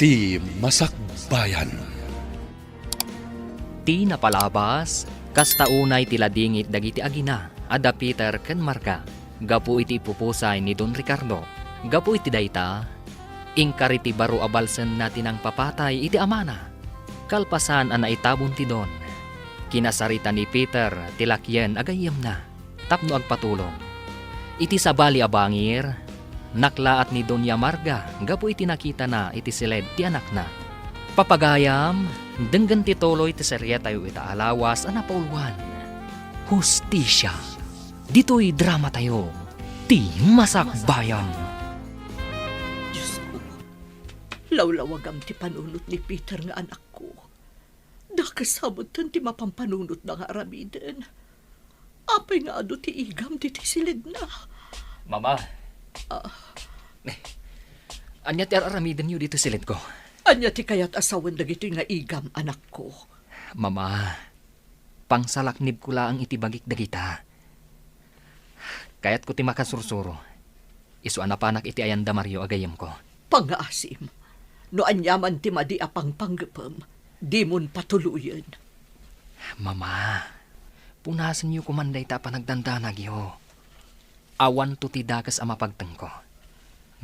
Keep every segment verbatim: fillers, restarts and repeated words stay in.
Ti Masakbayan. Ti napalabas, kasta unay ti ladingit dagiti agina a da Peter ken Marga gapu iti ipupusay ni Don Ricardo. Gapu iti dayta, inkari ti baro a balsenna ti nangpapatay iti amana. Kalpasan a naitabon ti Don, kinasarita ni Peter ti lakien a gayyemna tapno agpatulong. Iti sabali a bangir, naklaat ni Doña Marga gapu iti nakitana iti siled ti anakna. Papagayam, denggen ti tuloy ti serietayo ita a lawas a napauluan, Hustisia. Ditoy dramatayo, Ti Masakbayan. Diyos ko, lawlawagam ti panunot ni Peter nga anakko. Dakes a metten ti mapampanunotna nga aramiden. Apay nga adu ti igam ditoy siledna? Mama. Ah. Ania ti ar-aramidenyo ditoy siledko? Ania ti kayat a sawen dagitoy nga igam, anakko? Mama, pangsalaknibko laeng iti bagik dagita. Kayatko ti makasursuro. Isu a napanak iti ayan da Mario a gayyemko. Pangngaasim. No aniaman ti madi a pangpanggepem, dimon patuloyen. Mama, punasenyo koman dayta a panagdandanagyo. Awanto ti dakes a mapagtengko,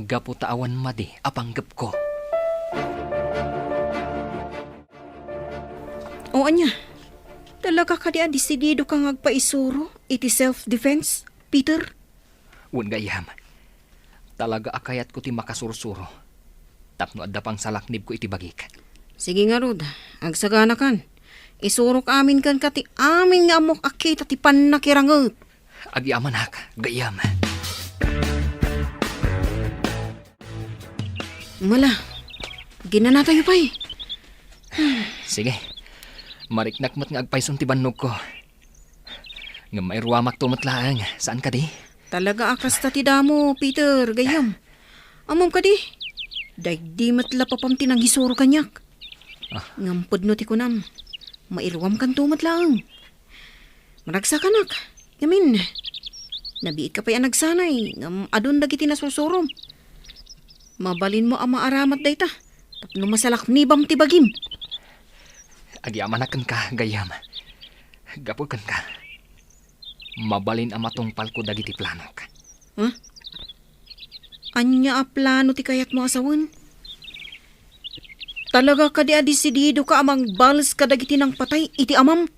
gapu ta awan madi a panggepko. O ania? Talaga kadi a desididoka nga agpaisuro iti self-defense, Peter? Wen gayyem. Talaga a kayatko ti makasursuro tapno adda pangsalaknibko iti bagik. Sige ngarud, agsaganakan. Isurok amin kenka ti amin nga ammok a kita ti pannakiranget. Agyamanak, gayyem. Mala, ginanatayo pay. Sige. Mariknak met nga agpayson ti bannogko. Ngem mairuamakto met laeng, saan kadi? Talaga a kasta ti damo, Peter, gayyem. Ammom kadi? Daydi met la papam ti nangisuro kaniak. Ah. Ngem pudno ti kunam, mairuamkanto met laeng. Maragsakanak. Ngamin, nabiit ka pay a nagsanay, ngem adun dagiti nasursurom. Mabalinmo a maaramat dayta, tapno masalaknibam ti bagim. Agyamanak kenka, gayyem. Gapu kenka, mabalin a matungpalko dagiti planok. Huh? Ania a plano ti kayatmo a sawen? Talaga kadi a desididoka a mangbales kadagiti nangpatay iti amam?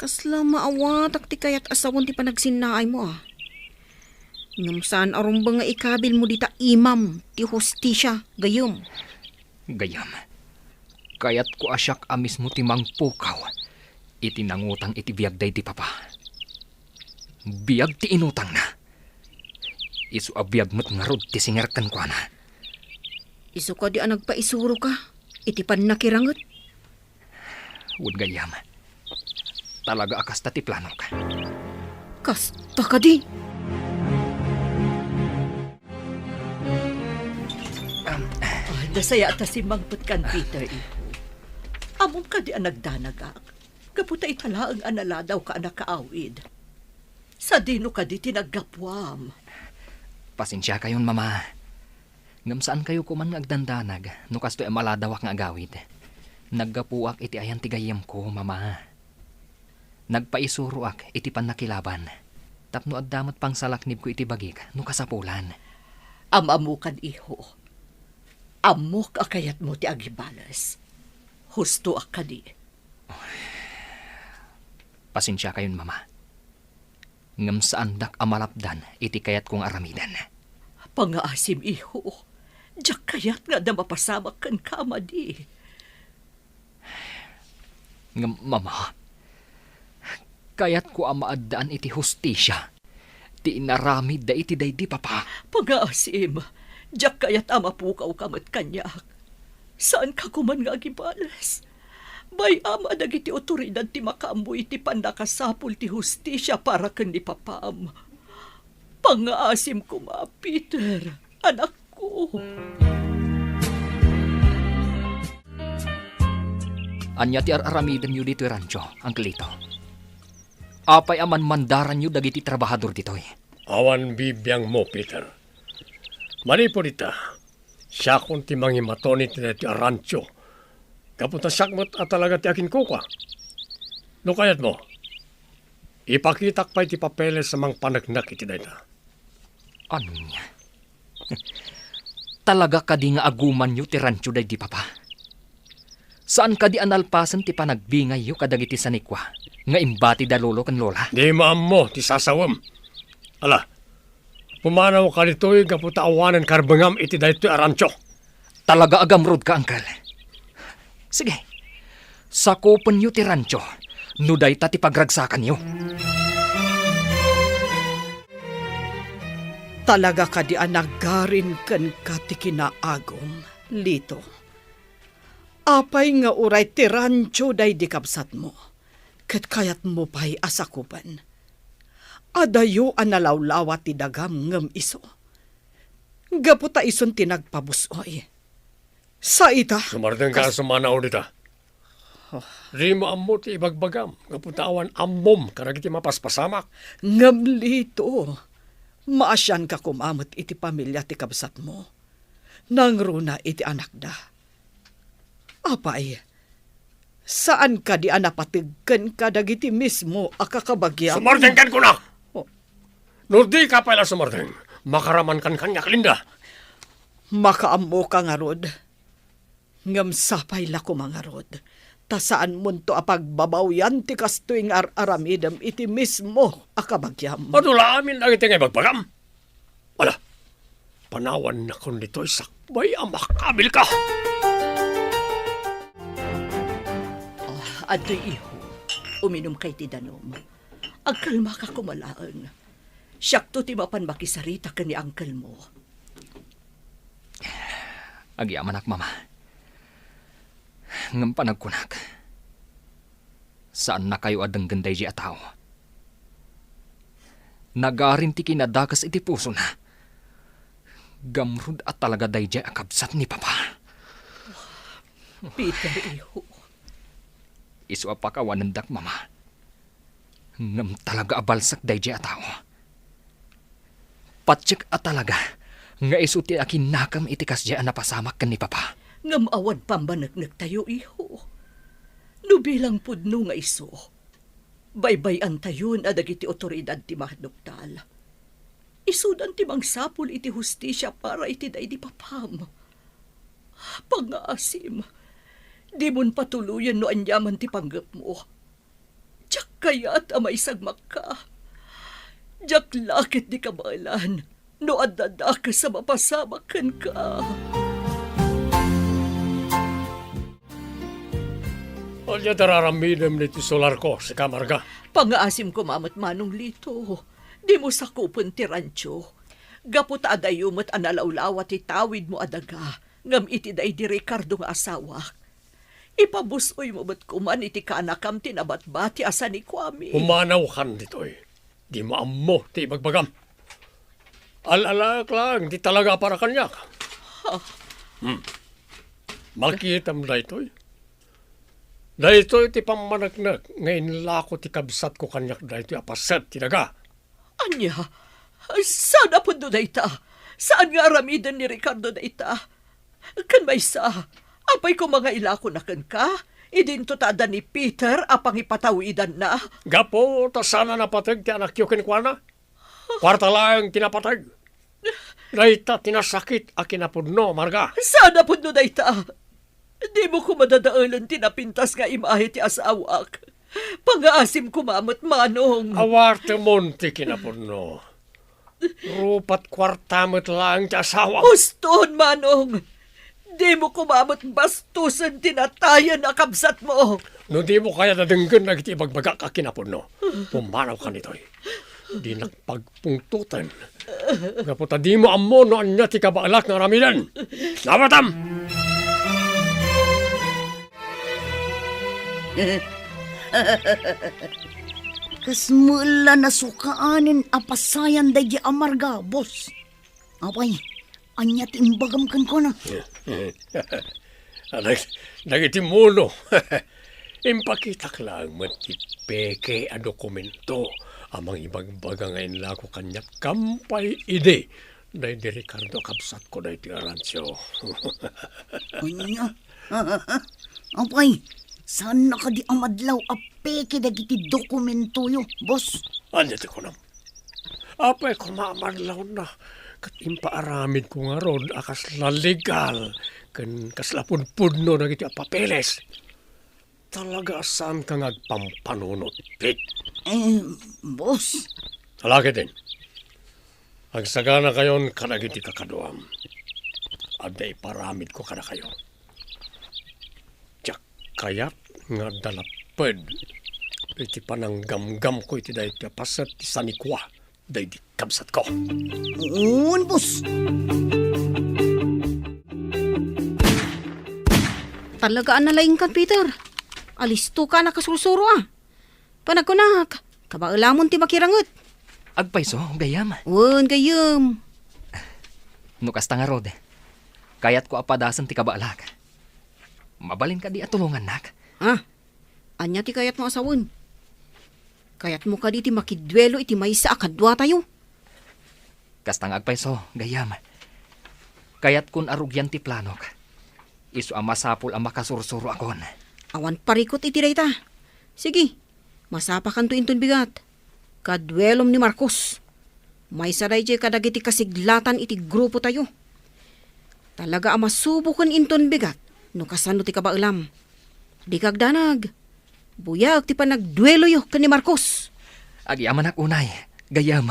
Kasla maawatak ti kayat a sawen ti panagsinnaaymo, a. Ngem saan a rumbeng nga ikabilmo dita imam ti hustisia, gayyem. Gayyem, kayatko a siak a mismo ti mangpukaw iti nangutang iti biag daydi papa. Biag ti inutangna. Isu a biag met ngarud ti singer kenkuana. Isu kadi a nagpaisuroka iti pannakiranget? Wen gayyem, talaga a kasta ti planok. Kasta kadi? Ah, nasayaat a simmangpetkan, Peter, iho. Ammom kadi a nagdanagak? Gapu ta ita laeng a naladawka a nakaawid. Sadino kadi ti naggapuam? Pasensiakayon, Mama. Ngem saankayo koman nga agdandanag no kastoy a maladawak nga agawid. Naggapuak iti ayan ti gayyemko, Mama. Nagpaisuroak iti pannakilaban tapno adda met pangsalaknibko iti bagik no kasapulan. Am-ammokan, iho. Ammok a kayatmo ti agibales. Hustoak kadi. Pasensiakayon, Mama. Ngem saandak a malapdan iti kayatko nga aramiden. Pangngaasim, iho. Diak kayat nga adda mapasamak kenka a madi. Ngem, Mama, kayatko a maaddaan iti hustisia ti inaramidda iti daydi papa. Pangngaasim, diak kayat a mapukawka met kaniak. Saanka koman nga agibales. Bay-am a dagiti otoridad ti makaammo iti pannakasapul ti hustisia para ken ni papam. Pangngaasim koma, Peter, anakko. Ania ti ar-aramidenyo ditoy rancho, Angkelito? Apay a manmandaranyo dagiti trabahador ditoy? Awan bibiangmo, Peter. Manipud ita, siakon ti mangimaton iti daytoy a rancho. Gapu ta siak met a talaga ti akinkukua. No kayatmo, ipakitak pay ti papeles a mangpaneknek iti dayta. Ania? Talaga kadi nga agumanyo ti rancho daydi papa? Saan kadi a nalpasen ti panagbingayyo kadagiti sanikua nga imbati da lolo ken lola? Dimo ammo ti sasawem. Ala, pumanawka ditoy gapu ta awanen karbengam iti daytoy a rancho. Talaga a gamrodka, Uncle. Sige, sakupenyo ti rancho no dayta ti pagragsakanyo. Talaga kadi a nagarin kenka ti kinaagum, Lito? Apay nga uray ti rancho daydi kabsatmo, ket kayatmo pay a sakupen? Adayo a nalawlawa ti dagam ngem isu. Gapu ta isun ti nagpabus-oy. Sa ita? Sumardengka a kas- sumanaw dita. Oh. Dimo ammo ti ibagbagam, gapu ta awan ammom kadagiti mapaspasamak. Ngem Lito, maasianka koma met iti pamilia ti kabsatmo. Nangruna iti anakda. Apay, saan kadi a napateg kenka dagiti mismo a kakabagiam? Sumardeng kenkunak! Oh. No dika pay la sumardeng, makaramankan kaniak, Linda. Makaammoka ngarud. Ngem sapay la koma ngarud, ta saanmonto a pagbabawian ti kastoy nga ar-aramidem iti mismo a kabagiam. Adu la amin dagiti nga ibagbagam. Ala, panawannakon ditoy sakbay a makabilka. Ah, adtoy, iho. Uminumka iti danum. Agkalmaka koma laeng. Siakto ti mapan makisarita ken ni uncle mo. Agyamanak, Mama. Ngem panagkunak, saannakayo a denggen daydiay a tao. Nagarin ti kinadakes iti pusona. Gamrud a talaga daydiay a kabsat ni Papa. Peter, iho. Isu a pakawanendak, Mama. Ngem talaga a balsek daydiay a tao. Patiek a talaga nga isu ti akinnakem iti kasdiay a napasamak ken ni Papa. Ngem awan pammaneknektayo, iho. No bilang pudno nga isu, baybay-antayon a dagiti otoridad ti maduktal. Isudan ti mangsapul iti hustisia para iti daydi papam. Pangngaasim, dimon patuloyen no aniaman ti panggepmo. Diak kayat a maisagmakka. Diak la ketdi kabaelan no adda dakes a mapasamak kenka. Ania ti ar-aramidem ditoy solarko, sika, Marga? Pangngaasim koma met, Manong Lito. Dimo sakupen ti rancho. Gapu ta adayo met a nalawlawa ti tawidmo a daga, ngem iti daydi Ricardo nga asawak, ipabus-oymo met koman iti kaanakam ti nabatbati a sanikuami. Pumanaw kan ditoy. Dimo ammo ti ibagbagam. Al-alaek laeng ti talaga a para kaniak. Ha? Hmm. Makitam daytoy. Daytoy ti pammaneknek nga inlako ti kabsatko kaniak daytoy a paset ti daga. Ania? Saan a pudno dayta? Saan nga aramiden ni Ricardo dayta? Ken maysa, apay koma nga ilakona kenka, idinto ta adda ni Peter a pangipatawidanna? Gapu ta saan a napateg ti anakyo kenkuana. Kuarta laeng ti napateg. Dayta ti nasakit a kinapudno, Marga. Saan a pudno dayta? Dimo koma dadaelen ti napintas nga imahe ti asawak. Pangngaasim koma met, Manong. Awartemon ti kinapudno. Rupat kuarta met laeng ti asawam. Uston, Manong! Dimo koma met bastosen ti natayen a kabsatmo. No dimo kayat a denggen dagiti ibagbagak a kinapudno, pumanawkan ditoy. Dinak pagpungtoten. Gapu ta dimo ammo no ania ti kabaelak nga aramiden. Nawatam! Kas met la nasukaanen a pasayan daydi a Marga, boss. Apay, ania ti imbagam kenkuana? Anak, dagiti muno. Impakitak laeng met ti peke a dokumento a mangibagbaga nga inlako kaniak kampay idi Daydi Ricardo a kabsatko daytoy a rancho. Ania? Apay, saanna kadi a madlaw a peke dagiti dokumentoyo, boss? Ania ti kunam? Apay koma a madlawna, ket impaaramidko ngarud a kasla legal ken kasla pudpudno dagiti a papeles. Talaga a saanka nga agpampanunot, Pete. Eh, boss. Ala ketdin. Agsaganakayon kadagiti kakaduam. Adda iparamidko kadakayo. Diak kayat nga adda lapped iti pananggamgamko iti daytoy a paset ti sanikua daydi kabsatko. Wen, boss. Talaga a nalaingkan, Peter. Alistoka a nakasursuro, a. Panagkunak, kabaelamon ti makiranget. Agpayso, gayyem. Wen, gayyem. No kasta ngarud, kayatko a padasen ti kabaelak. Mabalin kadi a tulongannak? Ah, ania ti kayatmo a sawen? Kayatmo kadi ti makiduelo iti maysa a kaduatayo? Kasta nga agpayso, gayyem. Kayatkon a rugian ti planok. Isu a masapul a makasursuroakon. Awan parikut iti dayta. Sige, masapakanto inton bigat. Kaduelom ni Marcos. Maysa daydiay kadagiti kasiglatan iti grupotayo. Talaga a masuboken inton bigat no kasano ti kabaelam. Dika agdanag. Buyaek ti panagdueloyo ken ni Marcos. Agyamanak unay, gayyem.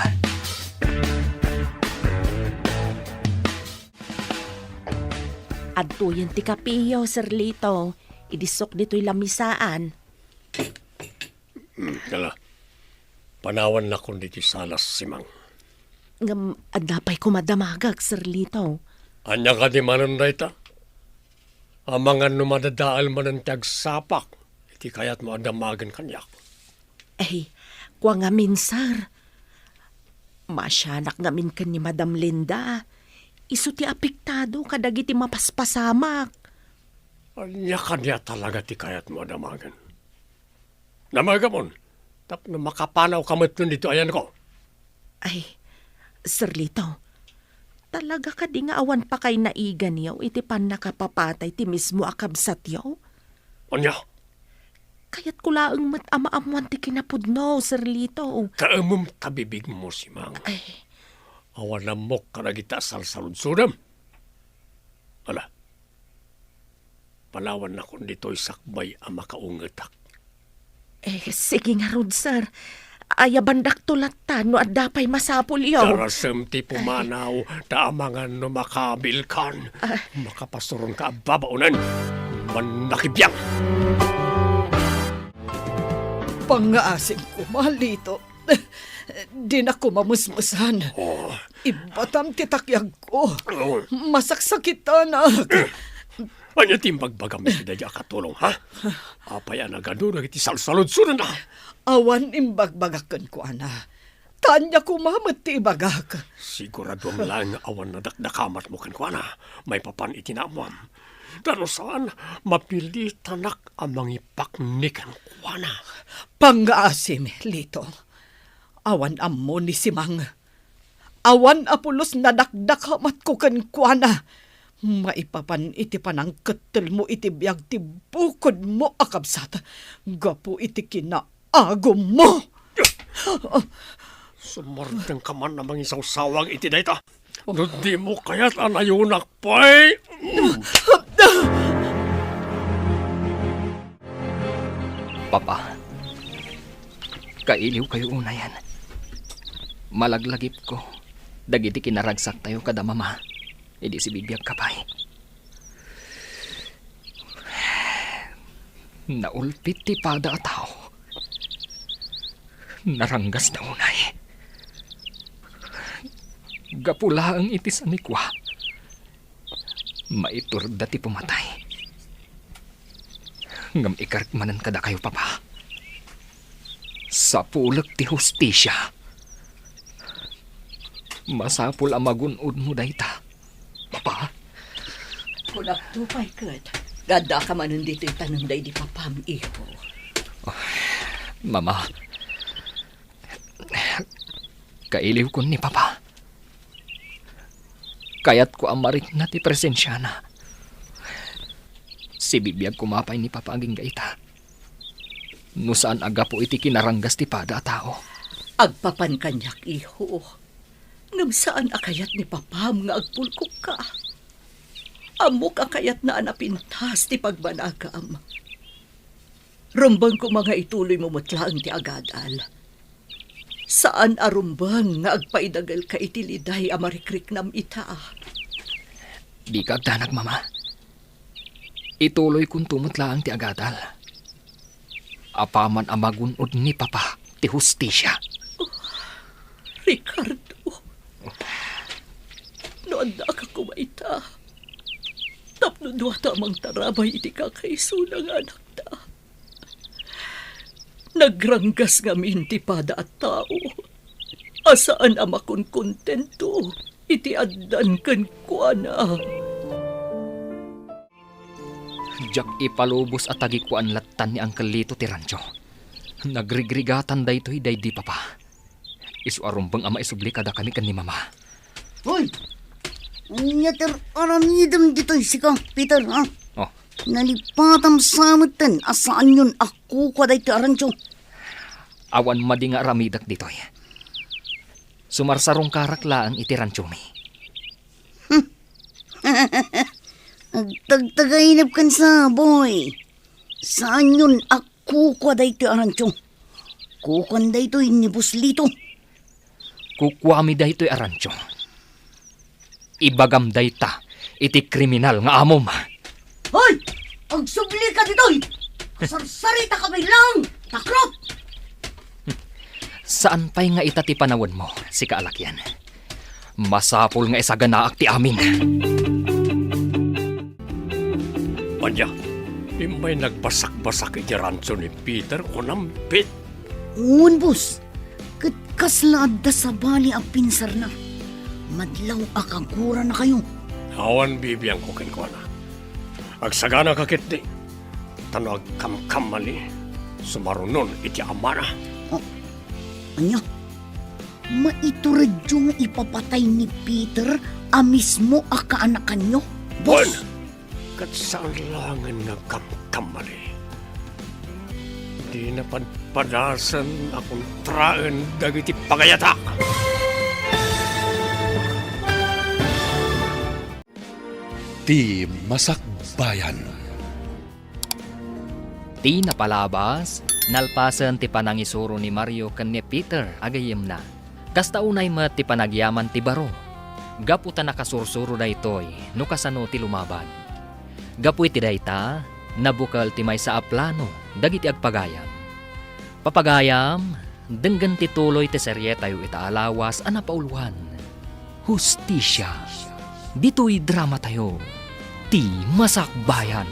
Adtoyen ti kapiyo, Sir Lito. Idissok ditoy lamisaan. Hmm, hala. Panawannakon ditoy salas, Simang. Ngem adda pay koma damagek, Sir Lito. Ania kadi manen dayta? Amangan no madadael manen ti agsapak iti kayatmo a damagen kaniak. Ay, kua ngamin, sir. Maasianak ngamin ken ni Madam Linda. Isu ti apektado kadagiti mapaspasamak. Ania kadi a talaga ti kayatmo a damagen? Damagamon, tapno makapanawka metten ditoy ayanko. Ay, Sir Lito, talaga kadi nga awan pakay naiganyo iti pannakapapatay ti mismo a kabsatyo? Ania? Kayatko laeng met a maammoan ti kinapudno, Sir Lito. Kaemem ta bibigmo, Simang. Ay. Awan ammok kadagita a salsaludsodem. Ala, panawannakon ditoy sakbay a makaungetak. Eh, sige ngarud, sir. Ayabandakto latta no adda pay masapulyo. Darasem ti pumanaw, ta amangan no makaabilkan. Ah. Makapasuronka a babaonen. Mannakibiang! Pangngaasim koma, Lito. Dinak koma mesmesan. Oh. Ibbatam ti takyagko. Oh. Masaksakitanak. Ania ti imbagbagam iti daydi a katulong, ha? Apay a nagadu dagiti salsaludsodanna? Awan imbagbagak kenkuana. Ta ania koma met ti ibagak. Siguraduam laeng nga awan nadakdakamatmo kenkuana maipapan iti naammoam. Ta no saan, mapilitanak a mangipakni kenkuana. Pangngaasim, Lito. Awan ammo ni Simang. Awan a pulos nadakdakamatko kenkuana maipapan iti panangkettelmo iti biag ti bukodmo a kabsat gapu iti kinaagummo. Sumardengka man a mangisawsawag iti dayta. No dimo kayat a nayonak pay. Papa, kailiwkayo unayen. Malaglagipko dagiti kinaragsaktayo kada mama idi sibibiagka pay. Naulpit ti pada a tao. Naranggasda unay. Gapu laeng iti sanikua, maiturda ti pumatay. Ngem ikarek manen kadakayo, Papa. Sapulek ti hustisia. Masapul a magun-odmo dayta, Papa. Kunakto pay ket, nga addaka manen ditoy tanem daydi papam, iho. Mama, kailiwkon ni Papa. Kayatko a marikna ti presensiana. Sibibiag koma pay ni Papa agingga ita. No saan a gapu iti kinaranggas ti pada a tao. Agpapan kaniak, iho. Ngem saan a kayat ni Papam nga agpulkokka. Ammok a kayatna a napintas ti pagbanagam. Rumbeng koma nga ituloymo met laeng ti agadal. Saan a rumbeng nga agpaidagelka iti liday a marikriknam ita. Dika agdanag, Mama. Ituloykonto met laeng ti agadal. Apaman a magun-od ni Papa ti hustisia. Oh, Ricardo, no addaka koma ita, tapno duata a mangtarabay iti kakaisuna nga anakta. Nagranggas ngamin ti pada a tao a saan a makonkontento iti addan kenkuana. Diak ipalubos a tagikuan lattan ni Uncle Lito ti rancho. Nagrigrigatan daytoy daydi Papa. Isu a rumbeng a maisubli kadakami ken ni Mama. Hoy! Ania ti aramidem ditoy sika, Peter, ha? Oh. Nalipatam sa metten a saanyon a kukua daytoy a rancho. Awan madi nga aramidek ditoy. Sumarsarungkarak laeng iti ranchomi. Hmm. Agtagtagainep ken sa, boy. Saanyon a kukua daytoy a rancho. Kukuan daytoy ni Boss Lito. Kukuami daytoy a rancho. Ibagam dayta iti kriminal nga amom. Hoy! Agsublika ditoy! Sarsarita ka pay laeng, takrot! Saan pay nga ita ti panawenmo, sika a lakian. Masapul nga isaganaak ti amin. Ania, immay nagbasakbasak iti rancho ni Peter, kunam, Pete? Wen, boss. Ket kasla adda sabali a pinsarna. Madlaw a kaguranakayo. Awan bibiangko kenkuana. Agsaganaka ketdi. Ta no agkamkamali, sumarunon iti amana. Oh, ania? Maituredyo nga ipapatay ni Peter a mismo a kaanakanyo, boss? Wen! Ket saan laengen nga agkamkamali. Dina padpadasen a kontraen dagiti pagayatak. Ti Masakbayan. Ti napalabas, nalpasen ti panangisuro ni Mario ken ni Peter a gayyemna. Kasta unay met ti panagyaman ti baro, gapu ta nakasursuro daytoy no kasano ti lumaban. Gapu iti dayta, nabukel ti maysa a plano dagiti agpagayam. Papagayam, denggen ti tuloy ti serietayo ita a lawas a napauluan, Hustisia. Ditoy dramatayo, Ti Masakbayan.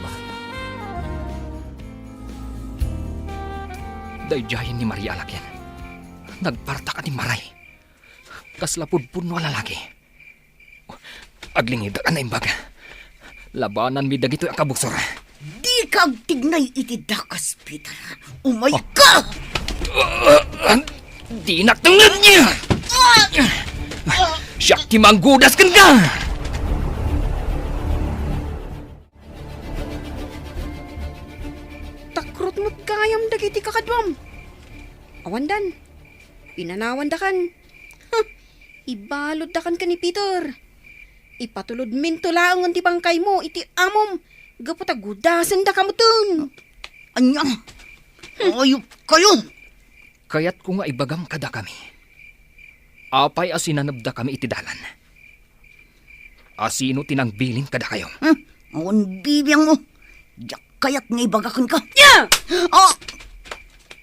Daydiayen ni Maria a lakian. Nagpartak a dimmaray. Kasla pudpudno a lalaki. Aglingidak a naimbag. Labananmi dagitoy a kabusor. Dika agtignay iti dakas, Peter. Umayka! Dinak tunged niya! Siak ti manggudas kenka! Takrot met gayam dagiti kakaduam. Awandan. Pinanawandakan. Huh! Ibaluddakan ken ni Peter. Ipatulodminto laengen ti bangkaymo iti amom gapu ta gudasendaka metten. Ania? Ayupkayo! Kayatko nga ibagam kadakami. Apay a sinanebdakami iti dalan? Asino ti nangbilin kadakayo? Hmm? Awan bibiangmo. Diak kayat nga ibaga kenka. Nia! Ah!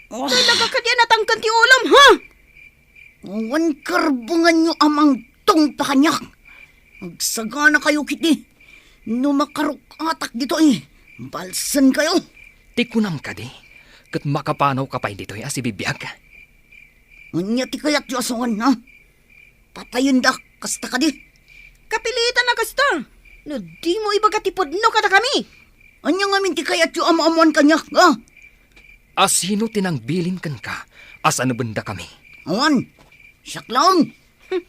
Ah! Talaga kadi a natangken ti ulom, ha? Awan karbenganyo a mangtungpa kaniak. Agsaganakayo ketdi. No makaruk-atak ditoy, balsenkayo. Ti kunam kadi, ket makapanawka pay ditoy a sibibiag? Ania ti kayatyo a suan, ha? Patayendak, kasta kadi? Kapilitan a kasta! No dimo ibaga ti pudno kadakami! Ania ngamin ti kayatyo a maammoan kaniak, ha? Asino ti nangbilin kenka a sanebendakami? Awan, siak laeng. Hmm.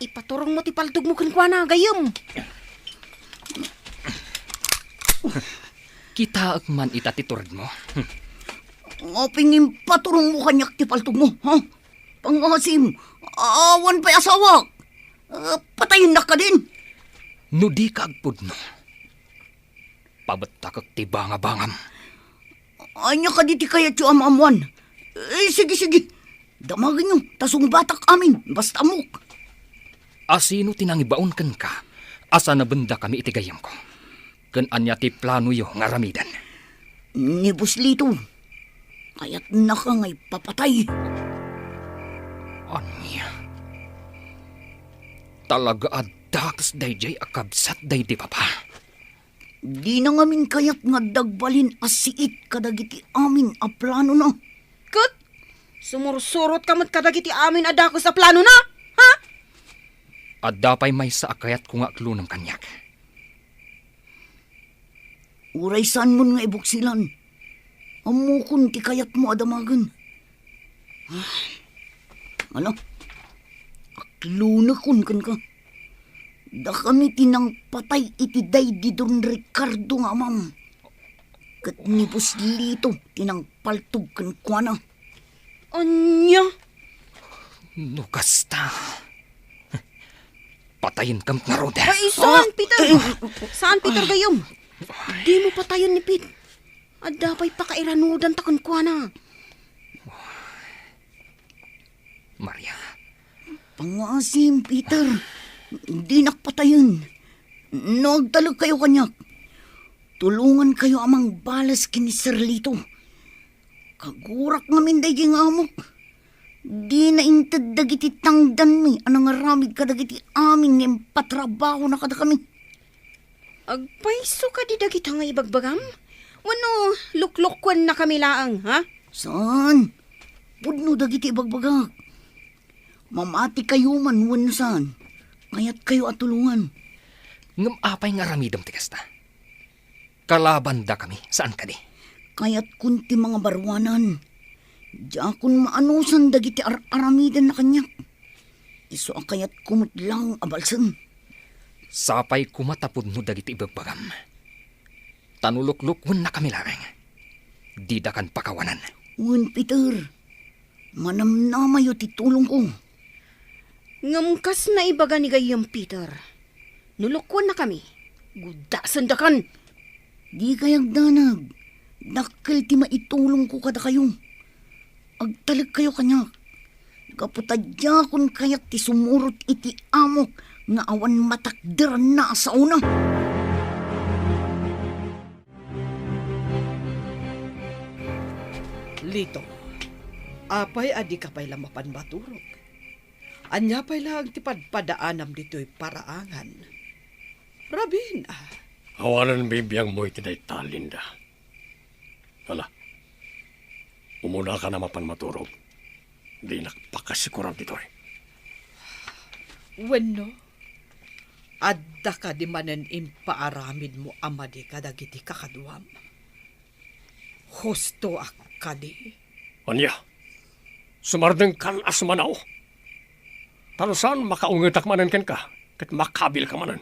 Ipaturongmo ti paltogmo kenkuana, gayyem. Kitaek man ita ti turedmo. Apay nga impaturongmo kaniak ti paltogmo, ha? Pangasim, awan pay asawak. Ah, patayennak kadin. No dika agpudno, pabettakek ti bangabangam. Ania kadi ti kayatyo a maammoan? Eh, sige, sige. Damagenyo, ta sungbatak amin, basta ammok. Asino ti nangibaon kenka a sanabendakami iti gayyemko? Ken ania ti planoyo nga aramiden? Ni Boss Lito, kayatnaka nga ipapatay. Ania? Talaga a dakes daydiay a kabsat daydi papa? Dina ngamin kayat nga adda agbalin a siit kadagiti amin a planona. Ket sumursurotka met kadagiti amin a dakes a planona? Ha? Adda pay maysa a kayatko nga aklonem kaniak. Uray saanmon nga ibuksilan, ammokon ti kayatmo a damagen. Ah, ala, aklonekon kenka. Dakami ti nangpatay iti daydi Don Ricardo nga amam. Ket ni Boss Lito ti nangpaltog kenkuana. Ania? No kasta, patayenka met ngarud. Ay, saan, Peter? Saan, Peter, gayyem? Dimo patayen ni Pete. Adda pay pakairanudanta kenkuana. Maria. Pangasim, Peter. Dinak patayen. No agtalekkayo kaniak, tulongankayo a mangbales ken ni Sir Lito. Kagurak ngamin daydi nga amok. Dina inted dagiti tangdanmi a nangaramid kadagiti amin nga impatrabahona kadakami. Agpayso kadi dagita nga ibagbagam? Wenno luklukkuennakami laeng, ha? Saan. Pudno dagiti ibagbagak. Mamatikayo man wenno saan, kayatkayo a tulongan. Ngem apay nga aramidem ti kasta? Kalabandakami, saan kadi? Kayatkon ti mangabaruanan. Diakon maanusan dagiti ar-aramidenna kaniak. Isu a kayatko met laeng a balsem. Sapay koma ta pudno dagiti ibagbagam. Ta no luklukkuennakami laeng, didakan pakawanan. Wen, Peter, manamnamayo ti tulongko. Ngem kas naibaga ni gayyem Peter, no lukkuennakami, guddasendakan. Dikay agdanag, dakkel ti maitulongko kadakayo. Agtalekkayo kaniak, gapu ta diakon kayat ti sumurot iti amok nga awan matakderanna a saona. Lito, apay a dika pay la mapan maturog? Ania pay laeng ti padpadaanam ditoy paraangan? Rabin, a. Awanen bibiangmo iti dayta, Linda. Ala, umunaka a mapan maturog. Dinak pakasikoran ditoy. Wenno, adda kadi manen impaaramidmo a madi kadagiti kakaduam? Husto a kadi? Ania? Sumardengkan a sumanao? Ta no saan, makaungetak manen kenka, ket makabilka manen.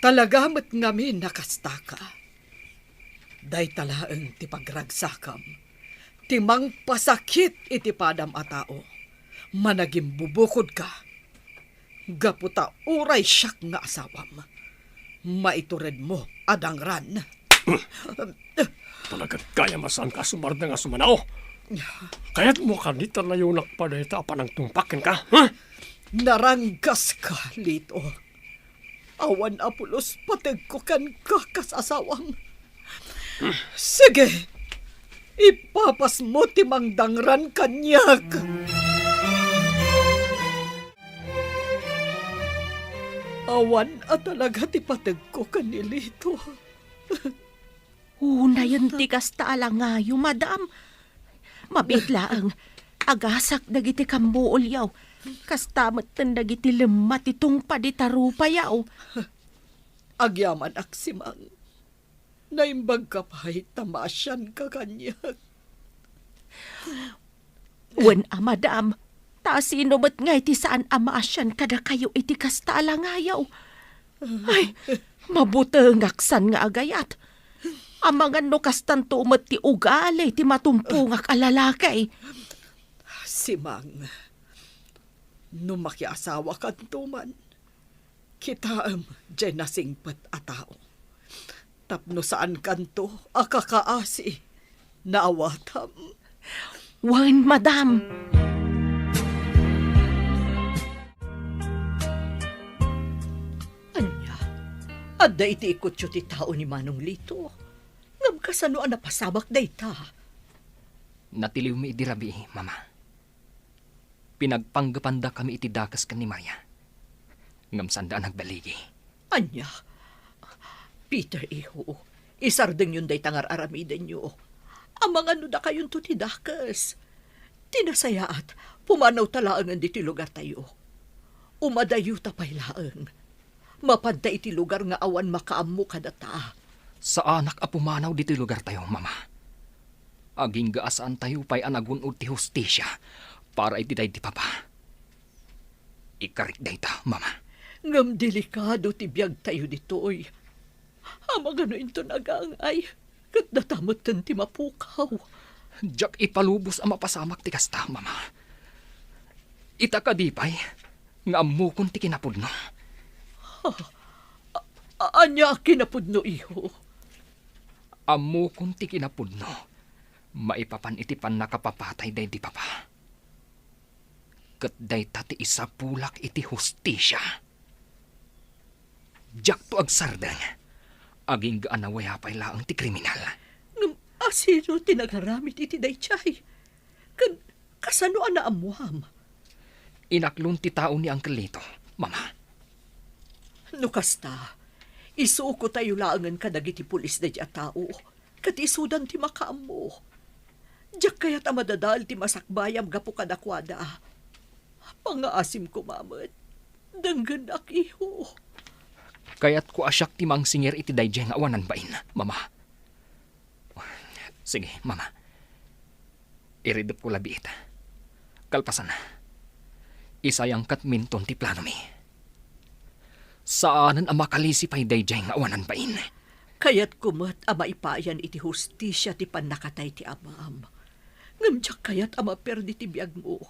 Talaga met ngamin a kastaka. Dayta laeng ti pagragsakam, ti mangpasakit iti padam a tao. Managimbubukodka, gapu ta uray siak nga asawam, maituredmo a dangran. Talaga gayam a saanka a sumardeng a sumanao. Kayatmo kadi ta layonak pay dayta a panangtungpak kenka, ha? Naranggaska, Lito. Awan a pulos pategko kenka kas asawam. Sige, ipapasmo ti mangdangran kaniak. Awan a talaga ti pategko ken ni Lito. Unayen ti kasta a langayo, madam. Mabiit laeng, agasak dagiti kammuolyo. Kasta metten dagiti lemma ti tungpad ita rupayo. Agyamanak, Simang. Naimbagka pay ta maasianka kaniak. Wen a, madam, Ta sino met ngay ti saan a maasian kadakayo iti kasta a langayo? Ay, mabutengak san nga agayat. Amangan no kastanto met ti ugali ti matumpongak a lalaki. Simang, no makiasawakanto man, kitaem diay nasingpet a tao. Tapno saankanto a kakaasi, naawatam? Wen, madam. Ania? Adda iti ikutyo ti tao ni Manong Lito. Ngem kasano a napasamak dayta? Natiliwmi idi rabii, Mama. Pinagpanggepandakami iti dakes ken ni Maria. Ngem sanda a nagbaligi. Ania? Peter, iho, isardengyon dayta nga ar-aramidenyo. Amangan no dakayonto ti dakes. Ti nasayaat, pumanawta laengen ditoy lugartayo. Umadayota pay laeng. Mapanta iti lugar nga awan makaammo kadata. Saanak a pumanaw ditoy lugartayo, Mama. Agingga a saantayo pay a nagun-od ti hustisia para iti daydi papa. Ikarik dayta, Mama. Ngem delikado ti biagtayo ditoy. Amangan no inton agangay, ket data metten ti mapukaw. Diak ipalubos a mapasamak ti kasta, Mama. Ita kadi pay nga ammokon ti kinapudno. Ha? A-, a-, ania a kinapudno, iho? Ammokon ti kinapudno maipapan iti pannakapapatay daydi papa. Ket dayta ti isapulak iti hustisia. Diakto agsardeng. Agingga a nawaya pay laeng ti kriminal. Ngem asino ti nagaramid iti daydiay? Ken kasano a naammuam? Inaklon ti tao ni Uncle Lito, Mama. No kasta, isukotayo laengen kadagiti pulis daydiay a tao, ket isudan ti makaammo. Diak kayat a madadael ti masakbayam gapu kadakuada. Pangaasim koma met. Denggenak, iho. Kayatko a siak ti mangsinger iti daydiay nga awanan bain, Mama. Sige, Mama. Iridepko labiit. Kalpasan, isayangkat minton ti planomi. Saanen a makalisi pay daydiay nga awanan bain. Kayatko met a maipayan iti hustisia ti pannakatay ti amam. Ngem diak kayat a maperdi ti biagmo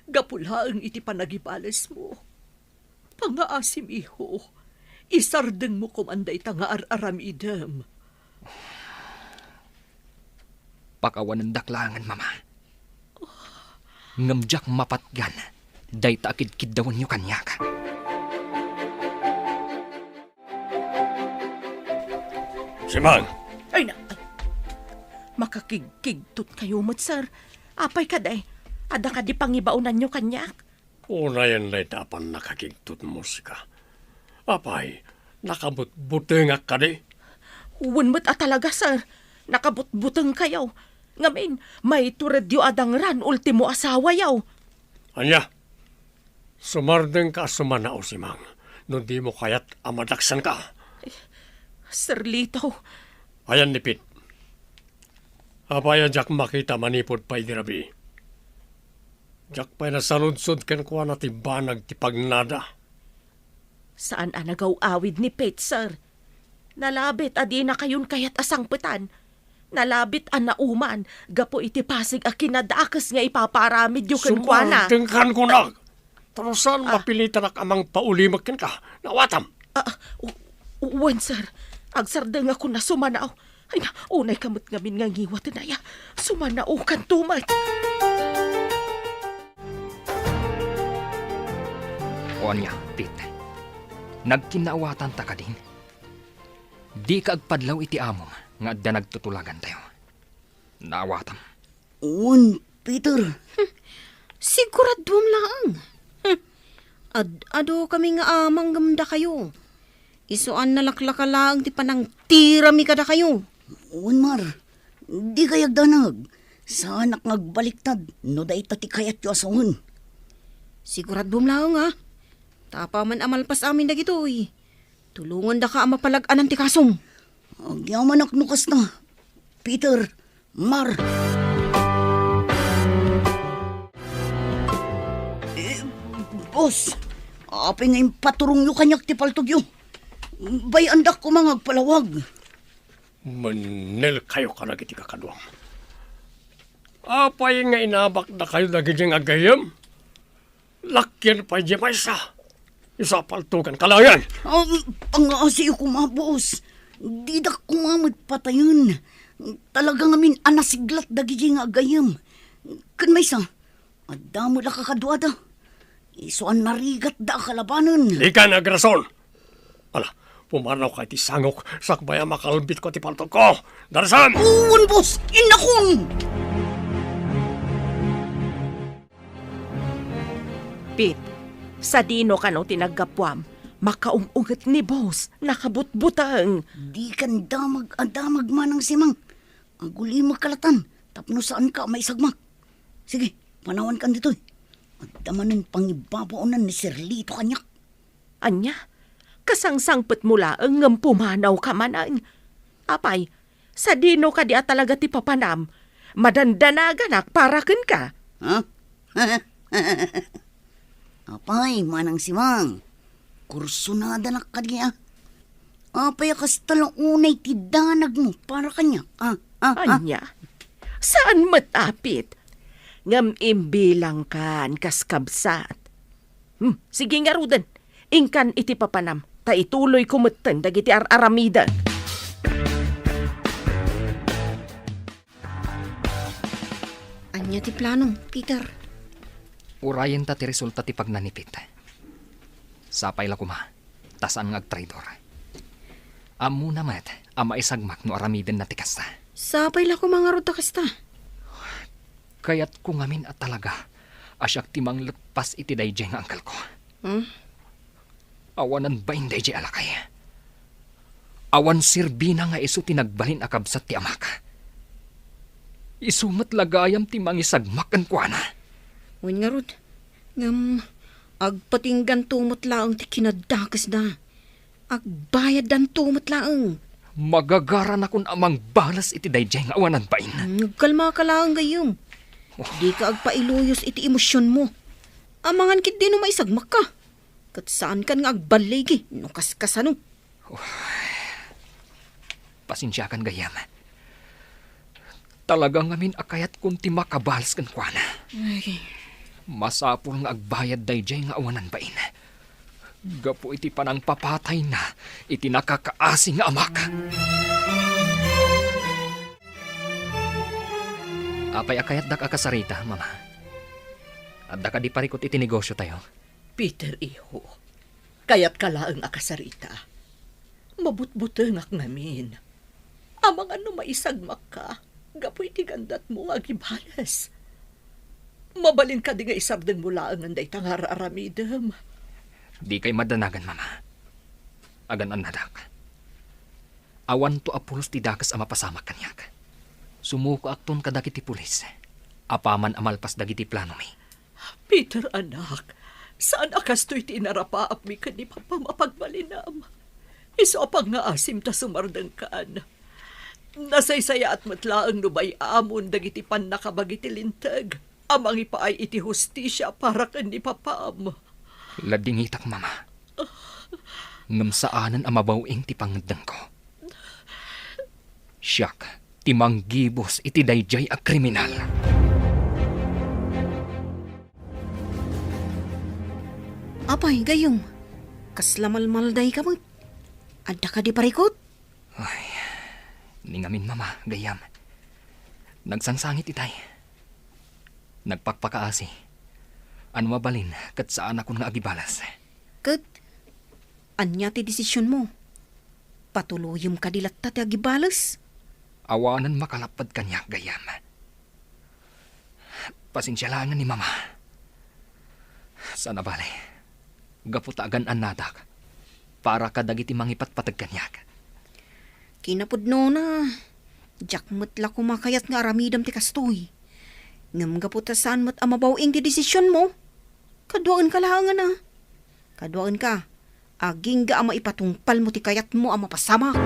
gapu laeng iti panagibalesmo. Pangaasim, iho. Isardengmo koman dayta nga ar-aramidem. Pakawanendak laengen, Mama. Ngem diak mapatgan dayta a kidkiddawenyo kaniak. Simang! Ay, na, ay. Makakigkigtot kayo met, sir. Apay kadi? Adda kadi pangibaonanyo kaniak? Unayen dayta a pannakakigtotmo, sika. Apay, nakabutbutengak kadi? Wen met a talaga, sir. Nakabutbuteng kayo. Ngamin, maituredyo a dangran ultimo asawayo. Ania? Sumardengka a sumanao, Simang, no dimo kayat a madaksanka. Sir Lito. Ayan ni Pete. Apay a diak makita manipud pay idi rabii? Diak pay nasaludsod kenkuana ti banag ti pagnada. Saan a nagaw-awid ni Pete, sir. Nalabit a dinakayon kayat a sangpetan. Nalabit a nauman gapu iti pasig a kinadakes nga ipapaaramidyo kenkuana. Sumardengkan kunak! Tapno saan a mapilitanak a mangpaulimek kenka. Naawatam! Ah, u-, wen, sir. Agsardengakon a sumanao. Ay, na, unayka met ngamin nga ngiwaten aya. Sumanaokanto met. O ania, Pete? Nagkinnaawatanta kadin? Dika agpadlaw iti amom nga adda nagtutulagantayo. Naawatam. Wen, Peter. Hmm. Siguraduam laeng. Hmm. Ad-adu kami nga amang ngem dakayo. Isu a nalaklaka laeng ti panangtirami kadakayo. Wen, Mar. Dika agdanag. Saanak nga agbaliktad no dayta ti kayatyo a sawen. Siguraduam laeng, a. Ta apaman a malpas amin dagitoy, tulongandaka a mapalag-anan ti kasom. Agyamanak no kasta, Peter, Mar. Boss, apay nga impaturongyo kaniak ti paltogyo? Bay-andak koma nga agpalawag. Mennelkayo kadagiti kakaduam. Apay nga inabakdakayo dagiti nga gayyem? Lakian pay diay maysa. Isu a paltogan kalayan. Um, pangaasiyo koma, boss. Didak koma met patayen. Talaga ngamin a nasiglat dagiti nga gayyem. Ken maysa, adda met a kakaduada. Isu a narigatda a kalabanen. Dika nga agrason. Ala, pumanawka iti sangok, sakbay a makalbitko ti paltogko. Darasam! Wen, boss! Innakon! Pete, sadino kano ti naggapuam? Makaung-unget ni boss, nakabutbuteng. Dikan damag a damag, Manang Simang. Agulimekka latta tapno saanka a maisagmak. Sige, panawankan ditoy. Adda manen pangibabaonan ni Sir Lito kaniak. Ania? Kasangsangpetmo laeng ngem pumanawka manen. Apay, sadino kadi a talaga ti papanam? Madandanaganak para kenka. Ha? Apay, Manang Simang, kursunadanak kadi a? Apay a kasta la unay ti danagmo para kaniak? Ah, ah, ah. Ania? Saan met a, Pete. Ngem imbilangkan kas kabsat. Hmm, sige ngaruden. Inkan iti papanam, ta ituloyko metten dagiti ar-aramidek. Ania ti planom, Peter? Urayenta ti resulta ti pagnanipit. Sapay la koma, ta saan nga agtraidor. Ammona met a maisagmak no aramidenna ti kasta. Sapay la koma ngarud ta kasta. Kayatko ngamin a talaga a siak ti mangleppas iti daydiay nga angkelko. Hmm? Awanan bain daydiay a lakay. Awan serbina nga isu ti nagbalin a kabsat ti amak. Isu met la gayam ti mangisagmak kenkuana. Wen ngarud, ngem agpatingganto met laeng ti kinadakesda. Agbayaddanto met laeng. Magagaranakon a mangbales iti daydiay nga awanan bain. Hmm, agkalmaka laeng gayyem. Oh. Dika agpailuyos iti emosionmo. Amangan ketdi no maisagmakka. Ket saankan nga agballigi no kaskasano. Pasensiakan gayyem. Talaga ngamin a kayatkon ti makabales kenkuana. Ay. Masapul nga agbayad daydiay nga awanan bain. Gapu iti panangpapatayna iti nakakaasi nga amak. Apay a kayatdak a kasarita, Mama? Adda kadi parikut iti negosiotayo? Peter, iho, kayatka laeng a kasarita. Mabutbutengak ngamin. Amangan no maisagmakka gapu iti gandatmo nga agibales. Mabalin kadi nga isardengmo laengen dayta nga ar-aramidem? Dikay madanagan, Mama. Agan-annadak. Awanto a pulos ti dakes a mapasamak kaniak. Sumukoakton kadagiti pulis. Apaman a malpas dagiti planomi. Peter, anak, saan a kastoy ti inarapaapmi ken ni Papam a pagbalinam. Isu a pangngaasim ta sumardengkan. Nasaysayaat met laeng no bay-amon dagiti pannakabagi ti Linteg a mangipaay iti hustisia para ken ni Papam. Ladingitak, Mama. Ngem saanen a mabaw-ing ti pangngeddengko. Siak ti manggibus iti daydiay a kriminal. Apay, gayyem, kasla malmaldayka met. Adda kadi parikut? Ay, ni ngamin, Mama, gayyem. Nagsangsangit itay. Nagpakpakaasi. Ano mabalin, ket saanakon nga agibales. Ket, ania ti desisionmo? Patuloyem kadi latta ti agibales? Awanen makalapped kaniak, gayyem. Pasensia laengen ni Mama. Saan a bale, gapu ta agan-annadak para kadagiti mangipatpateg kaniak. Kinapudnona, diak met la koma kayat nga aramidem ti kastoy. Ngem gapu ta saan met a mabaw-ing ti desisionmo, kaduaenka laengen a. Kaduaenka, agingga a maipatungpalmo ti kayatmo a mapasamak.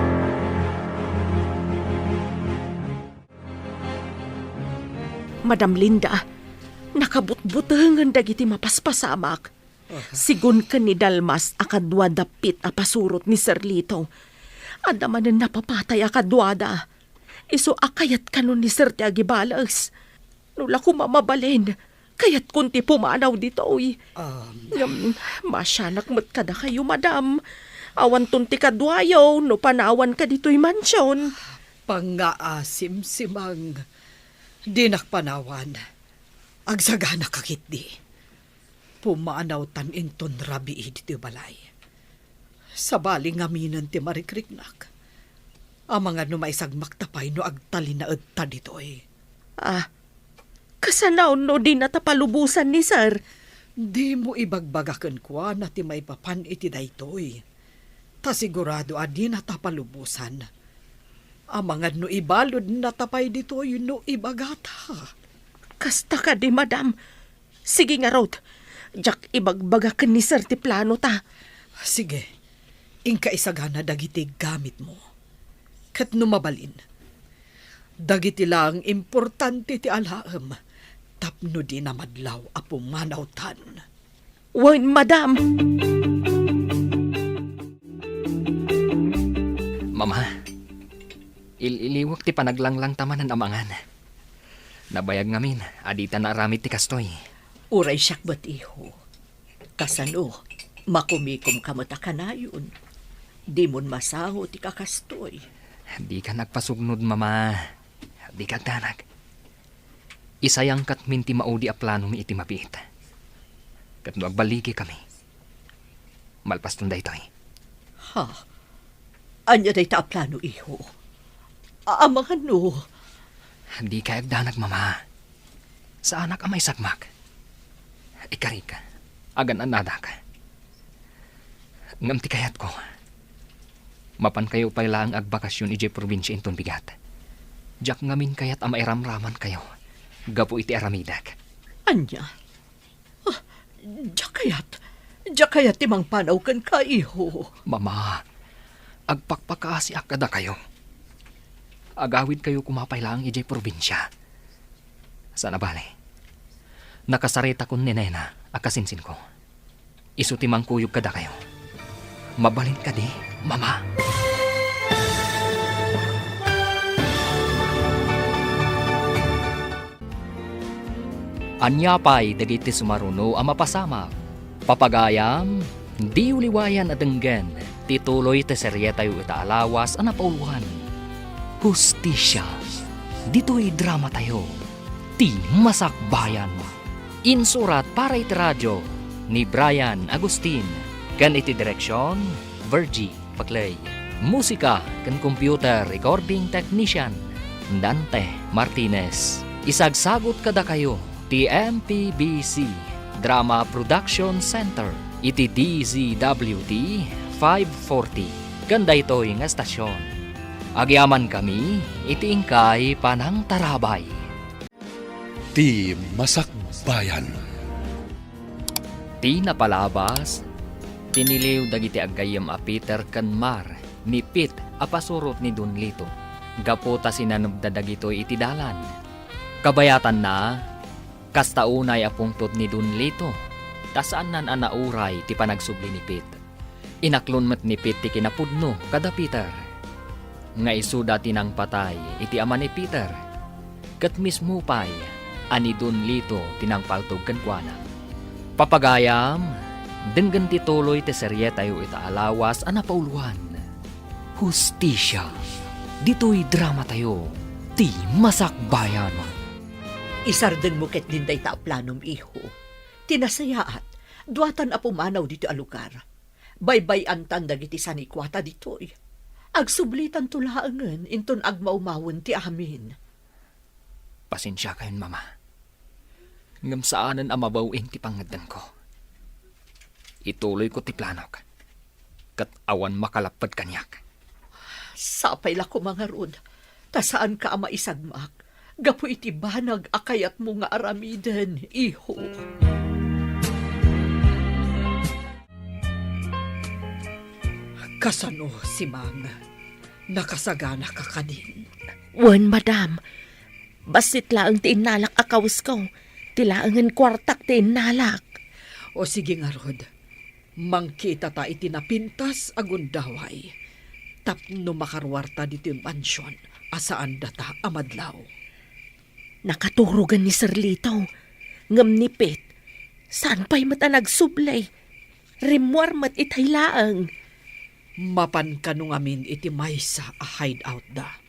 Madam Linda, nakabutbutengen dagiti mapaspasamak. Sigun ken ni Dalmas a kadua dapit a pasurot ni Sir Lito. Adda manen napapatay a kaduada. Isu a kayat kano ni Sir ti agibales. No la koma mabalin, kayatkon ti pumanaw ditoy. Um, Ngem, masianak met kadakayo, madam. Awanton ti kaduayo no panawanka ditoy mansion. Pangngaasim, Simang. Dinak panawan. Agsagana ka ketdi. Pumanawtan inton rabii ditoy balay. Sabali ngaminen ti marikriknak. Amangan no maisagmakta pay no agtalinaedta ditoy. Ah, kasano no dinata palubosan ni Sir? Dimo ibagbaga kenkuana ti maipapan iti daytoy. Ta sigurado a dinata palubosan. Amangan no ibaludnata pay ditoy no ibagata. Kasta kadi, madam. Sige ngarud, diak ibagbaga ken ni Sir ti planota. Sige, inka isagana dagiti gamitmo. Ket no mabalin, dagiti laeng importante ti alaem tapno dina madlaw a pumanawtan. Wen, madam. Mama, il-iliwek ti panaglanglangta manen a mangan. Nabayag ngamin a dita naaramid ti kastoy. Uray siak met, iho. Kasano, makumikomka met a kanayon? Dimon masango ti kakastoy. Dika agpasugnod, Mama. Dika agdanag. Isayangkatmin ti maudi a planomi iti mabiit. Ket no agballigikami, malpaston daytoy. Ha? Ania dayta a plano, iho? A-, amangan no? Dika agdanag, Mama. Saanak a maisagmak. Ikarik, agan-annadak. Ngem ti kayatko, mapankayo pay laeng agbakasyon idiay probinsia inton bigat. Diak ngamin kayat a mairamramankayo gapu iti aramidek. Ania? Ah, diak kayat. Diak kayat ti mangpanaw kenka, iho. Mama, agpakpakaasiak kadakayo. Agawidkayo koma pay laeng idiay probinsia. Saan a bale, nakasaritakon ni Nena a kasinsinko. Isu ti mangkuyog kadakayo. Mabalin kadi, Mama? Ania pay dagiti sumaruno a mapasamak? Papagayam, diyo liwayan a denggen ti tuloy ti serietayo ita a lawas a napauloan, Hustisia. Ditoy dramatayo, Ti Masakbayan. Insurat para iti radio ni Brian Agustin ken iti direksion, Virgie Paclay. Musika ken computer recording technician, Dante Martinez. Isagsagut kadakayo ti M P B C Drama Production Center iti D Z W T five forty ken daytoy nga estasion. Agyamankami iti inkay panangtarabay. Ti Masakbayan. Ti napalabas, tiniliw dagiti aggayyem a Peter ken Mar ni Pete a pasurot ni Don Lito, gapu ta sinanebda dagitoy iti dalan. Kabayatanna, kasta unay a pungtot ni Don Lito, ta saannan a nauray ti panagsubli ni Pete. Inaklon met ni Pete ti kinapudno kada Peter, nga isuda ti nangpatay iti ama ni Peter, ket mismo pay a ni Don Lito ti nangpaltog kenkuana. Papagayam, denggen ti tuloy ti serietayo ita a lawas a napauloan, Hustisia. Ditoy dramatayo, Ti Masakbayan. Isardengmo ketdin dayta a planom, iho. Ti nasayaat, duatan a pumanaw ditoy a lugar. Baybay-antan dagiti sanikuata ditoy. Agsublitanto laengen inton agmawmawen ti amin. Pasensiakayon, Mama. Ngem saanen a mabaw-in ti pangngeddengko. Ituloyko ti planok, ket awan makalapped kaniak. Sapay la koma ngarud, ta saanka a maisagmak gapu iti banag a kayatmo nga aramiden, iho. Kasano, Simang? Nakasaganaka kadin? Wen, madam. Bassit laeng ti innalak a kawesko. Ti laengen kuartak ti innalak. O sige ngarud, mangkitata iti napintas a gundaway tapno makaruarta ditoy mansion a saan data a madlaw. Nakaturogen ni Sir Lito, ngem ni Pete, saan pay met a nagsubli. Rimmuar met itay laeng. Mapan kano ngamin iti maysa a hideout da.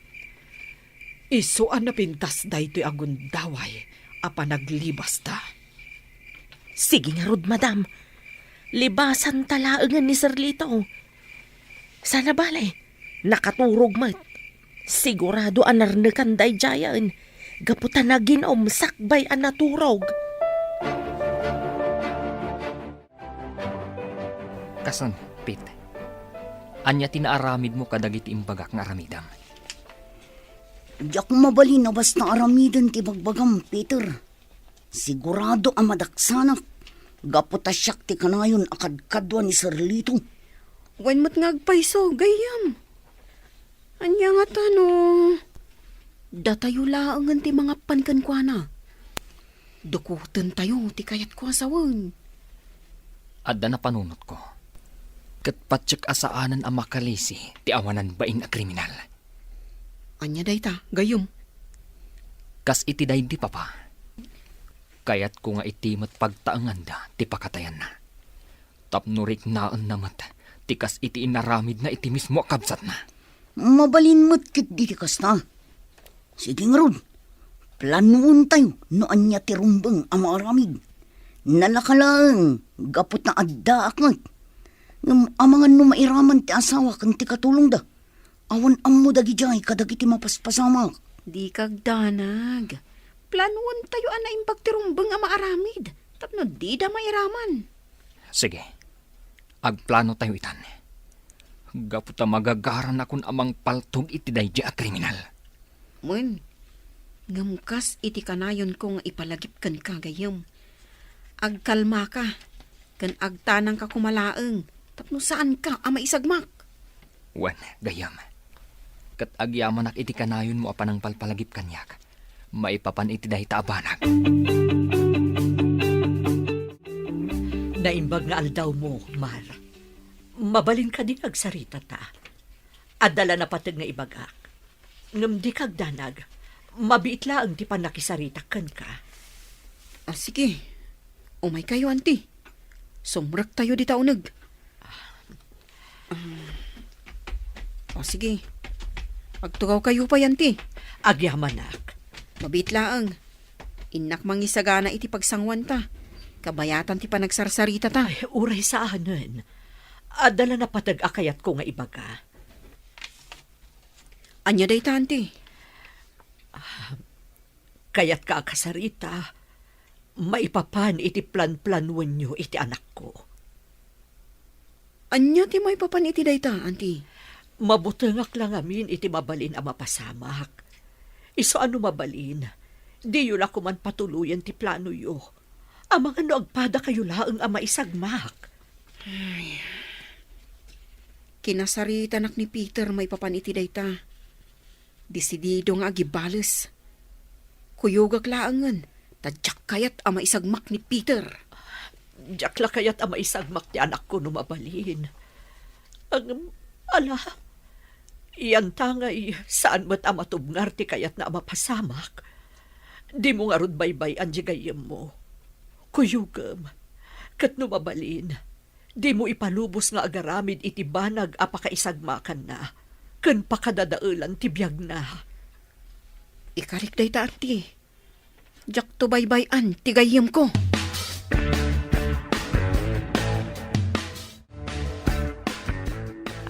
Isu a napintas daytoy a gundaway a panaglibasta. Sige ngarud, madam. Libasanta laengen ni Sir Lito. Sana bale, nakaturog met. Sigurado a narnekan daydiayen, gapu ta nagin-om sakbay a naturog. Kason, Pete, ania ti naaramidmo kadagiti imbagak nga aramidem? Diak mabalin a basta aramiden ti bagbagam, Peter. Sigurado a madaksanak, gapu ta siak ti kanayon a kadkadua ni Sir Lito. Wen met nga agpayso, gayyem. Ania ngata no datayo laengen ti mangapan kenkuana? Dukotentayo ti kayatko a sawen. Adda napanunotko. Ket patiek a saanen a makalisi ti awanan bain a kriminal. Ania dayta, gayyem? Kas iti daydi, Papa. Kayatko nga iti met pagtaenganda ti pakatayanna. Tapno riknaenna met ti kas iti inaramidna iti mismo a kabsatna. Mabalin met ketdi ti kasta. Sige ngarud, planuentayo no ania ti rumbeng a maaramid. Nalaka laeng gapu ta addaak met. Ngem amangan no mairaman ti asawa ken ti katulongda. Awan ammo dagidiay kadagiti mapaspasamak. Dika agdanag. Planuentayo a naimbag ti rumbeng a maaramid tapno dida mairaman. Sige. Agplano tayo itan. Gapu ta magagaranakon a mangpaltog iti daydi a kriminal. Wen, ngem kas iti kanayonko nga ipalagip kenka, gayyem. Agkalmaka, ken agtanangka koma laeng tapno saanka a maisagmak. Wen, gayyem. Ket agyamanak iti kanayonmo a panangpalpalagip kaniak maipapan iti dayta a banag. Naimbag nga aldawmo, Mar. Mabalin kadi nga agsaritata? Adda la napateg nga ibagak. Ngem dika agdanag, mabiit laeng ti pannakisaritak kenka. Ah, sige. Umaykayo, Auntie. Sumrektayo dita uneg. Ah. O, sige. Agtugawkayo pay, Auntie. Agyamanak. Mabiit laeng. Innak mangisagana iti pagsanguanta. Kabayatan ti panagsarsaritata. Ay, uray saanen. Adda la napateg a kayatko nga ibaga. Ania dayta, Auntie? Ah, kayatka a kasarita, maipapan iti planplanuenyo iti anakko. Ania ti maipapan iti dayta, Auntie? Mabutengak la ngamin iti mabalin a mapasamak. Isu a no mabalin, diyo la koman patuloyen ti planoyo. Amangan no agpadakayo laeng a maisagmak. Ay. Kinasaritanak ni Peter maipapan iti dayta. Desidido nga agibales. Kuyogak laengen, ta diak kayat a maisagmak ni Peter. Diak la kayat a maisagmak ti anakko no mabalin. Ngem, ala, iyanta ngay, saan met a matubngar ti kayatna a mapasamak. Dimo ngarud baybay-an diay gayyemmo. Kuyogem, ket no mabalin, dimo ipalubos nga agaramid iti banag a pakaisagmakanna ken pakadadaelan ti biagna. Ikarik dayta, Auntie. Diakto baybay-an ti gayyemko.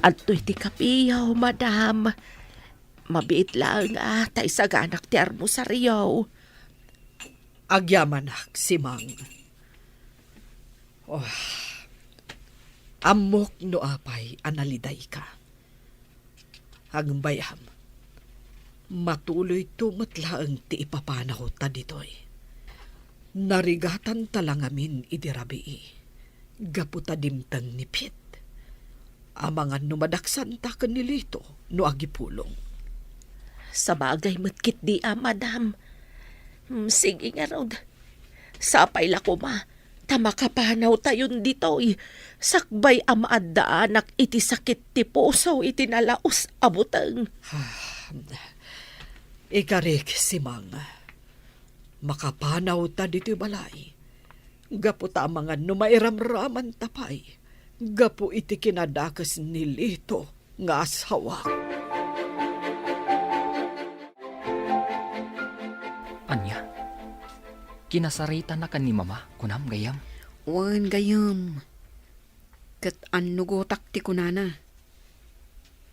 Adtoy ti kapiyo, madam. Mabiit laeng a ta isaganak ti armusaryo. Agyamanak, Simang. Oh, ammok no apay a nalidayka. Agbayam, matuloyto met laeng ti ipapanawta ditoy. Narigatanta la ngamin idi rabii, gapu ta dimteng ni Pete. Amangan no madaksanta ken ni Lito no agipulong. Sabagay met ketdi a, madam. Hmm, sige ngarud. Sapay la koma. Ta makapanawtayon ditoy, sakbay a maaddaanak iti sakit ti puso iti nalaus a buteng. Ikarik, Simang, makapanawta ditoy balay. Gapu ta amangan no mairamramanta pay, gapu iti kinadakes ni Lito nga asawak. Ania? Kinasaritanaka ni Mama, kunam, gayyem? Wen, gayyem. Ket annugotak ti kunana.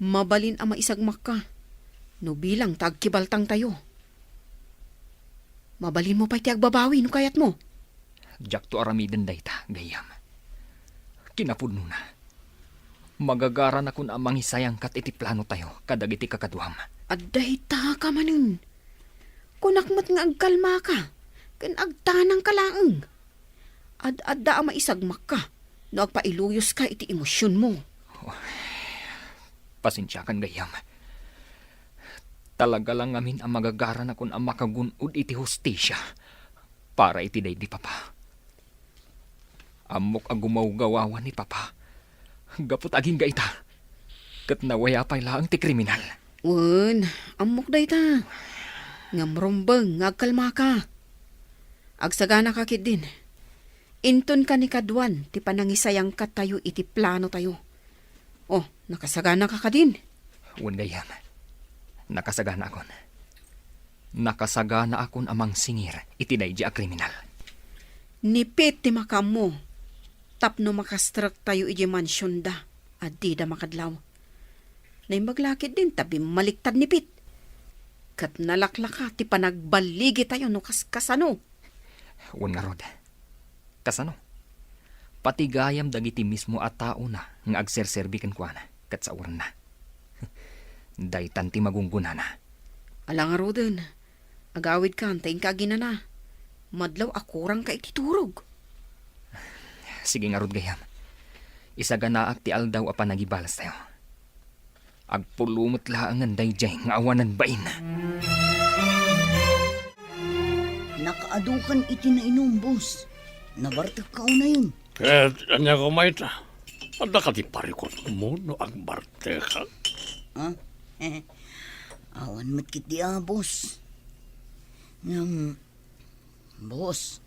Mabalin a maisagmakka no bilang ta agkibaltangtayo. Mabalinmo pay ti agbabawi no kayatmo. Diakto aramiden dayta, gayyem. Kinapudnona, magagaranakon a mangisayangkat iti planotayo kadagiti kakaduam. Adda dayta ka manen. Kunak met nga agkalmaka ken agtanangka laeng. Ad-adda a maisagmakka no agpailuyoska iti emosionmo. Pasensiakan, gayyem. Talaga la ngamin a magagaranakon a makagun-od iti hustisia para iti daydi papa. Ammok a gumawgawawan ni papa gapu ta agingga ita, ket nawaya pay laeng ti kriminal. Wen, ammok dayta. Ngem rumbeng nga agkalmaka. Agsaganaka ketdin. Inton kanikaduan ti panangisayangkattayo iti planotayo. Oh, nakasaganaka kadin? Wen, gayyem. Nakasaganaakon. Nakasaganaakon a mangsingir iti daydi a kriminal. Ni Pete ti makaammo tapno makastrektayo idiay mansionda a dida makadlaw. Naimbag la ketdin ta bimmaliktad ni Pete. Ket nalaklaka ti panagballigitayo no kaskasano. Wen ngarud. Kasano? Pati gayam dagiti mismo a taona nga agserserbi kenkuana ket saorenna. Daytan ti magunggonana. Ala ngaruden, agawidkan ta inka aginana. Madlaw a kurangka iti turog. Sige ngarud, gayyem. Isaganaak ti aldaw a panagibalastayo. Agpulo met laengen daydiay nga awanan bain. Nakaadukan iti nainum, boss. Nabartekka unayen. Ket ania koma ita? Adda kadi parikutmo no agbartekak? Ha? Awan met ketdi a, boss. Ngem, boss,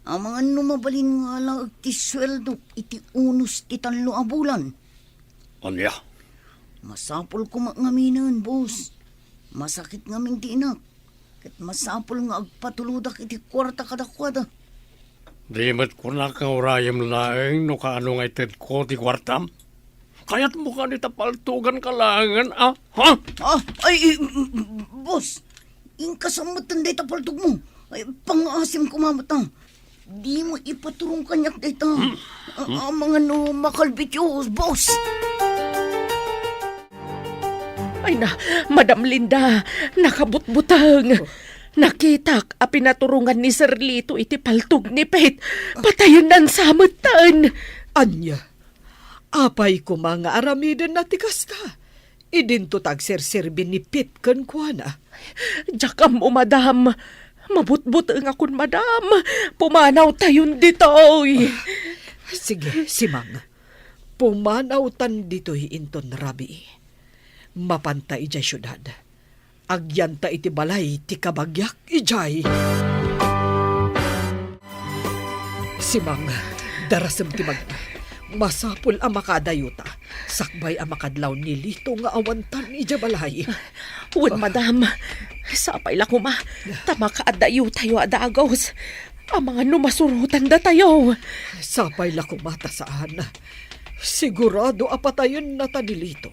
amangan no mabalin nga alaek ti sueldok iti unos ti tallo a bulan. Ania? Masapul koma ngaminen, boss. Masakit ngamin ti inak. Ket masapul nga agpatulodak iti kuarta kadakuada. Di met kunak nga urayem laeng no kaano nga itedko ti kuartam? Kayatmo kadi ta paltuganka laengen, a? Ha? Ah, ay, i-, boss, inka sa metten dayta paltogmo. Ay, pangngaasim koma met, a. Dimo ipaturong kaniak dayta. Hmm? A-, amangan no makalbit, boss. Ay na, Madam Linda, nakabutbuteng. Oh. Nakitak a pinaturongan ni Sir Lito iti paltog ni Pete. Patayennan sa metten. Ania? Apay koma nga aramidenna ti kasta? Idinto ta agserserbi ni Pete kenkuana. Diak ammo, madam. Mabutbutengakon, madam. Pumanawtayon ditoy. Sige, Simang. Pumanawtan ditoy inton rabii. Mapanta idiay siudad. Agyanta iti balay ti kabagiak idiay. Simang, darasem ti magna. Masapul a makadayuta, sakbay a makadlaw ni Lito nga awantan idiay balay. Wen, madam, sapay la koma, ta makaadayutayo a dagus. Amangan no masurotan datayo. Sapay la koma ta saan. Sigurado a patayenna ta ni Lito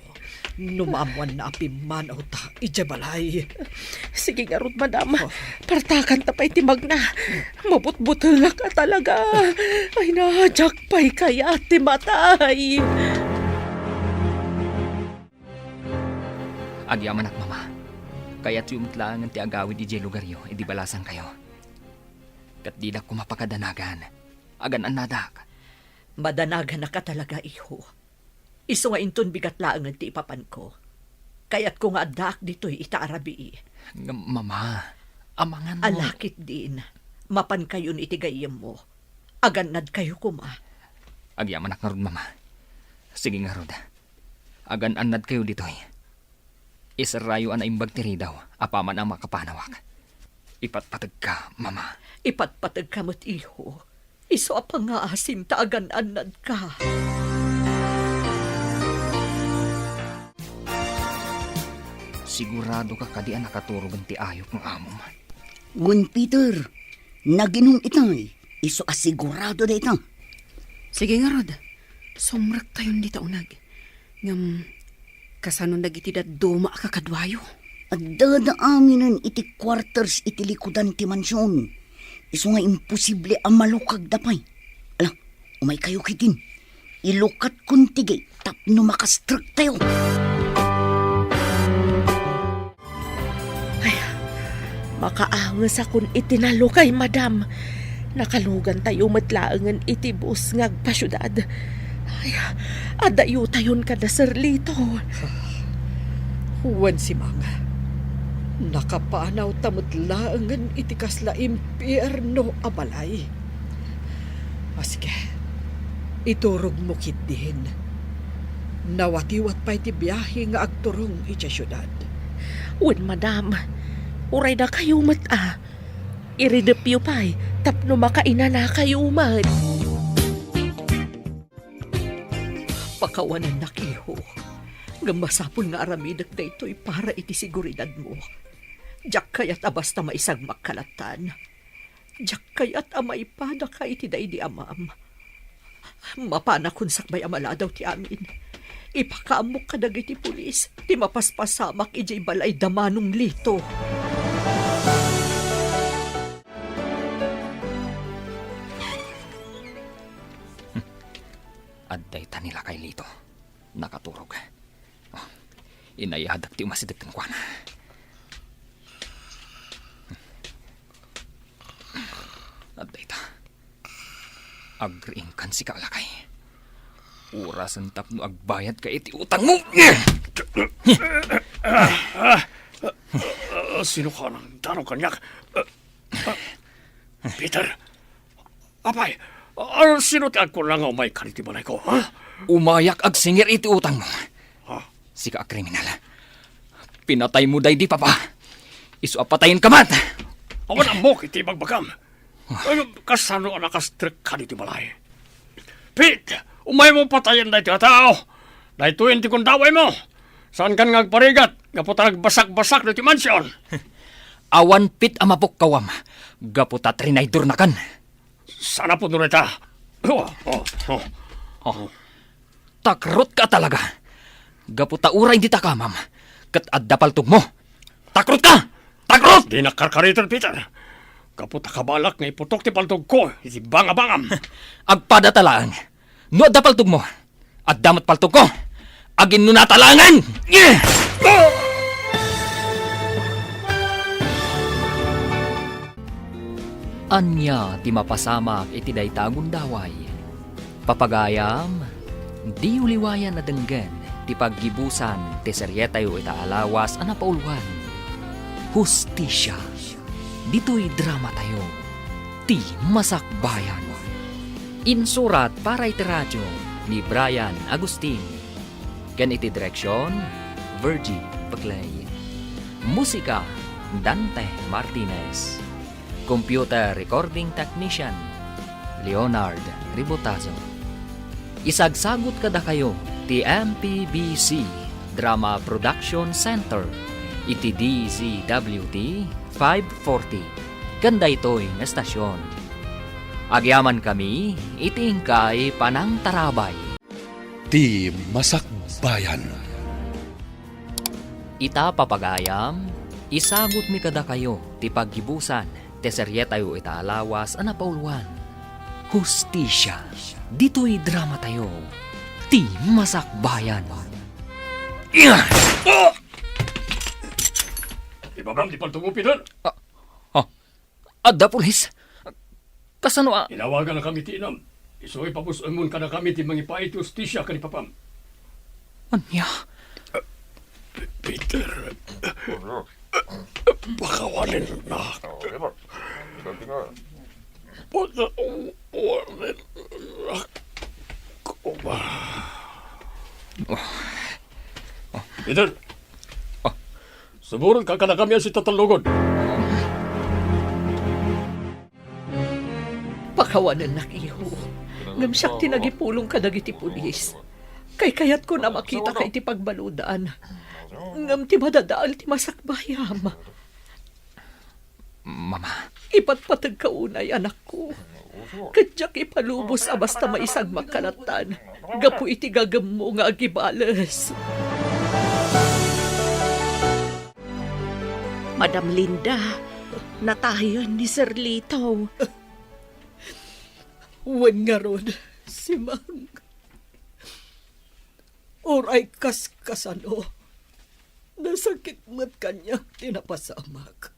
no maammoanna a pimmanawta idiay balay. Sige ngarud, madam. Oh. Partakanta pay ti magna. Mabutbutengak a talaga. Ay na, diak pay kayat ti matay. Agyamanak, Mama. Kayatyo met laengen ti agawid idiay lugaryo idi balasangkayo. Ket didak koma pakadanagan. Agan-annadak. Madanaganak a talaga, iho. Isu nga inton bigat laengen ti ipapanko, kayatko nga addaak ditoy ita a rabii. Ngem, Mama, amangan no... Ala ketdin. Mapankayon iti gayyemmo. Agannadkayo koma. Agyamanak ngarud, Mama. Sige ngarud. Agan-annadkayo ditoy. Iserrayo a naimbag ti ridaw apaman a makapanawak. Ipatpategka, Mama. Ipatpategka met, iho. Isu a pangngaasim ta agan-annadka. Siguradoka kadi a nakaturogen ti ayup nga amom? Wen, Peter, naginum itay. Isu a sigurado dayta. Sige ngarud, sumrektayon dita uneg. Ngem, kasano dagiti dadduma a kakaduayo? Addada aminen iti quarters iti likudan ti mansion. Isu nga imposible a malukagda pay. Ala, umaykayo ketdin. Ilukatkon ti gate tapno makastrektayo. Ay, makaangesakon iti nalukay, madam. Nakalugantayo met laengen iti bus nga agpasiudad. Ay, adayotayon kada Sir Lito. Wen, Simang, nakapanawta met laengen iti kasla impierno a balay. A, sige. Iturogmo ketdin. Nawatiwat pay ti biahe nga agturong idiay siudad. Wen, madam. Uray dakayo met a. Iridepyo pay tapno makainanakayo met. Pakawanennak, iho. Ngem masapul nga aramidek daytoy para iti seguridadmo. Diak kayat a basta maisagmak ka lattan. Diak kayat a maipadaka iti daydi amam. Mapanakon sakbay a maladaw ti amin. Ipakaammok kadagiti pulis ti mapaspasamak idiay balay da Manong Lito. Adda ita ni Lakay Lito. Nakaturog. Oh, inayadak ti umasideg kenkuana. Adda ita. Agriingkan sika, Lakay. Orasen tapno agbayadka iti utangmo. Ah, sino ka nang daro kaniak? Ah, Peter, apay, ah, sino ti agkuna nga umayka iti balayko, ha? Umayak agsingir iti utangmo. Ha? Sika a kriminal. Pinataymo daydi papa. Isu a patayenka met. Awan ammok iti ibagbagam. Ay, kasano a nakastrekka ditoy balay? Pete, umaymo patayen daytoy a tao. Daytoyen ti gundawaymo. Saankan nga agparigat gapu ta nagbasak-basak ditoy mansion. Awan pit a mapukkawam gapu ta trinaydornakan. Saan a pudno dayta? Oh, oh, oh. Oh. Takrotka a talaga. Gapu ta uray dita kamam, ket adda paltogmo. Takrot ka! Takrot! Dinak karkarited, Peter. Gapu ta kabalak nga iputok ti paltogko iti bangabangam. Agpadata laeng. No adda paltogmo, adda met paltogko. Aginnunata laengen! Ania ti mapasamak iti dayta a gundaway? Papagayam, diyo liwayan a denggen ti paggibusan ti serietayo ita a lawas a napauluan, Hustisia. Ditoy dramatayo, Ti Masakbayan. Insurat para iti radio ni Brian Agustin. Ken iti direksion, Virgie Peclay. Musika, Dante Martinez. Computer Recording Technician, Leonard Ribotazo. Isagsagut kadakayo ti M P B C Drama Production Center iti D Z W T five forty ken daytoy nga estasion. Agyamankami iti inkay panangtarabay. Ti Masakbayan. Ita, papagayam, isagutmi kadakayo ti paggibusan ti serietayo ita a lawas a napauluan, Hustisia. Ditoy dramatayo, Ti Masakbayan. Ibabam ti paltogmo, Peter. Ah, ah, Adda pulis. Kasano a? Inawaganakami ti inam. Isu ipabus-enmon kadakami ti mangipaay ti hustisia ken ni papam. Ania? Peter. Pakawanennak. Pagkawanan ko ba? Peter! Ah. Suburon ka, kada kami ang sitatallogon. Pakawanennak, iho. Ngem siak ti nagipulong kadagiti pulis. Kaykayatko a makitak iti pagbaludan. Ngem ti madadael ti masakbayam. Mama. Ipatpategka unay, anakko. Ket diak ipalubos a basta maisagmak kalatan gapu iti gagemmo nga agibales. Madam Linda, natayen ni Sir Lito. Wen ngarud, Simang. Uray kaskasano, nasakit met kaniak ti napasamak.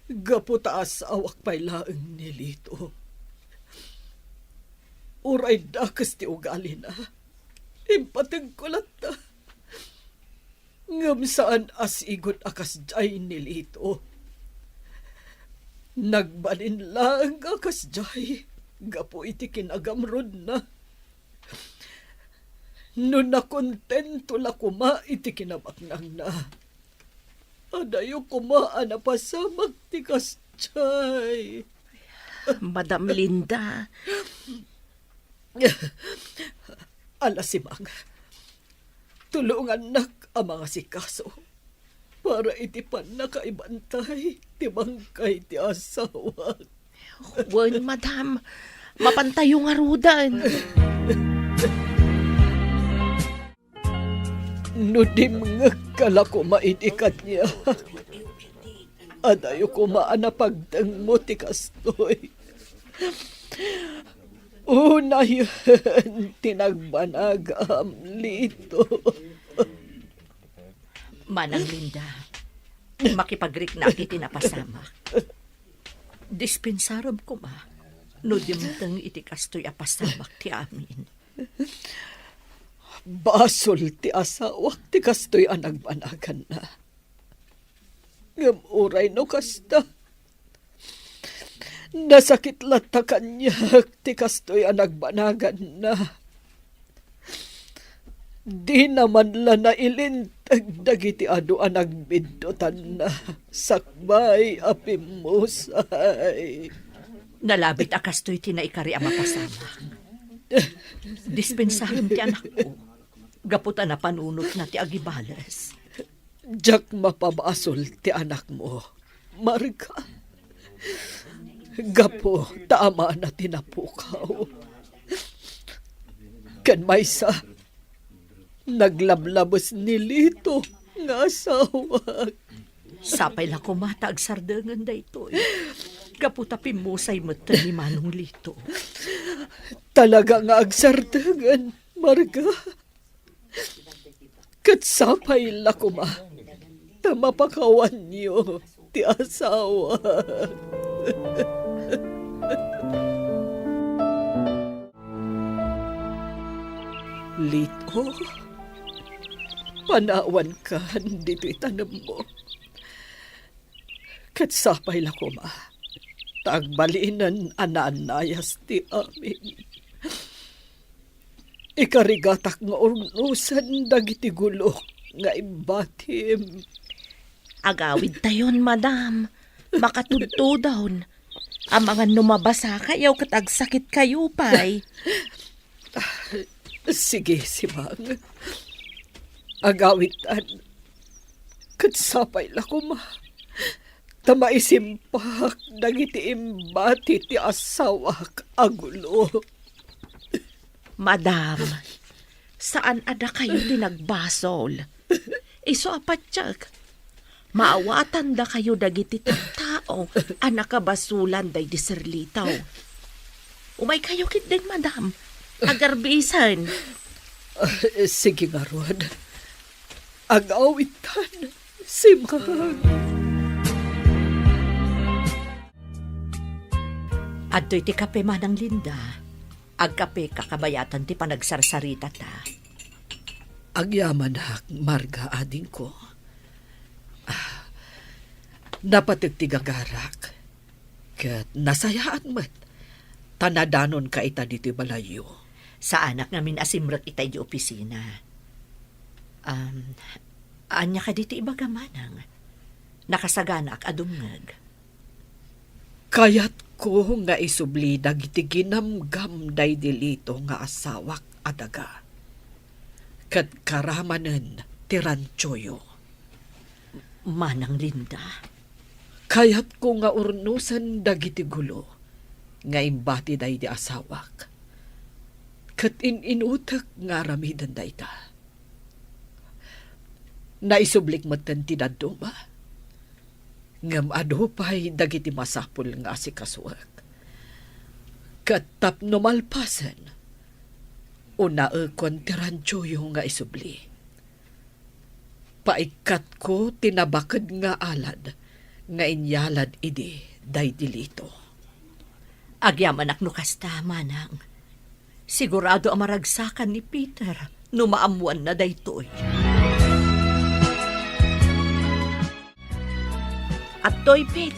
Gapu ta asawak pay laeng ni Lito. Uray dakes ti ugalina, impategko latta. Ngem saan a sigud a kasdiay ni Lito. Nagbalin laeng a kasdiay gapu iti kinagamrudna. No nakontento la koma iti kinabaknangna, adayo koma a napasamak ti kasdiay. Madam Linda. Ala, Simang, tulongannak a mangasikaso para iti pannakaibantay ti bangkay ti asawak. Wen, madam. Mapantayo ngaruden. No dimngegka la koma idi kaniak, adayo koma a napagtengmo ti kastoy. Unayen ti nagbanagam, Lito. Manang Linda, makipagriknak iti napasamak. Dispensarem koma no dimteng iti kastoy a pasamak ti amin. Basol ti asawak ti kastoy a nagbanaganna. Ngem uray no kasta, nasakit latta kaniak ti kastoy a nagbanaganna. Dina man la nailinteg dagiti adu a nagbiddutanna sakbay a pimmusay. Nalabit a kastoy ti naikari a mapasamak. Dispensarem ti anakko, gapu ta napanunotna ti agibales. Diak mapabasol ti anakmo, Marga. Gapu ta amana ti napukaw. Ken maysa, naglablabes ni Lito nga asawak. Sapay la koma ta agsardengen daytoy. Gapu ta pimmusay metten ni Manong Lito. Talaga nga agsardengen, Marga. Ket sapay la koma ta mapakawanyo ti asawa. Lito, panawankan ditoy tanemmo. Ket sapay la koma ta agbalinen a naannayas ti amin. Ikarigatak nga urnosen dagiti gulok nga imbatim. Agawidtayon, madam. Makatudtudon. Amangan no mabasakayo ket agsakitkayo pay. Sige, Simang. Agawidtan. Ket sapay la koma ta maisimpak dagiti imbati ti asawak a gulo. Madam, saan a dakayo ti nagbasol. Isu a patiek, maawatandakayo dagiti tattao a nakabasolan daydi Sir Lito. Umaykayo ketdin, madam. Agarbisen. Ah, sige ngarud. Agawidtan, Simang. Adtoy ti kape, Manang Linda. Agkapeka kabayatan ti panagsarsaritata. Agyamanak, Marga, adingko. Ah, napateg ti gagarak. Ket nasayaat met, ta nadanonka ita ditoy balayyo. Saanak ngamin a simrek ita idiay opisina. Am, ania kadi ti ibaga, Manang? Nakasaganaak a dumngeg. Kayatko nga isubli dagiti ginamgam daydi Lito nga asawak a daga, ket karamanen ti rantioyo. Manang Linda? Kayatko nga urnosen dagiti gulo nga imbati daydi asawak, ket in-inutek nga aramiden dayta. Naisublik metten ti dadduma, ngem adu pay dagiti masapul nga asikasuek. Ket tapno malpasen, unaekon ti rantioyo nga isubli. Paikkatko ti nabaked nga alad nga inyalad idi daydi Lito. Agyamanak no kasta, Manang. Sigurado a maragsakan ni Peter no maammoanna daytoy. Adtoy, Pete.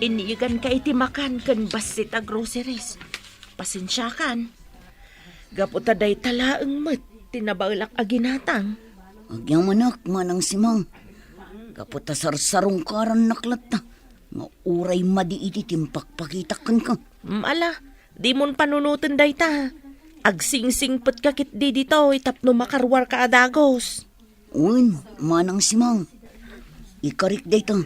Inniganka iti makan ken bassit a groceries. Pasensiakan. Gapu ta dayta laeng met ti nabaelak a ginatang. Agyamanak, Manang Simang. Gapu ta sarsarungkarannak latta nga uray madi iti timpakpakitak kenka. Mm, ala, dimon panunoten dayta. Agsingsingpetka ketdi ditoy tapno makaruarka a dagus. Wen, Manang Simang, ikarik dayta.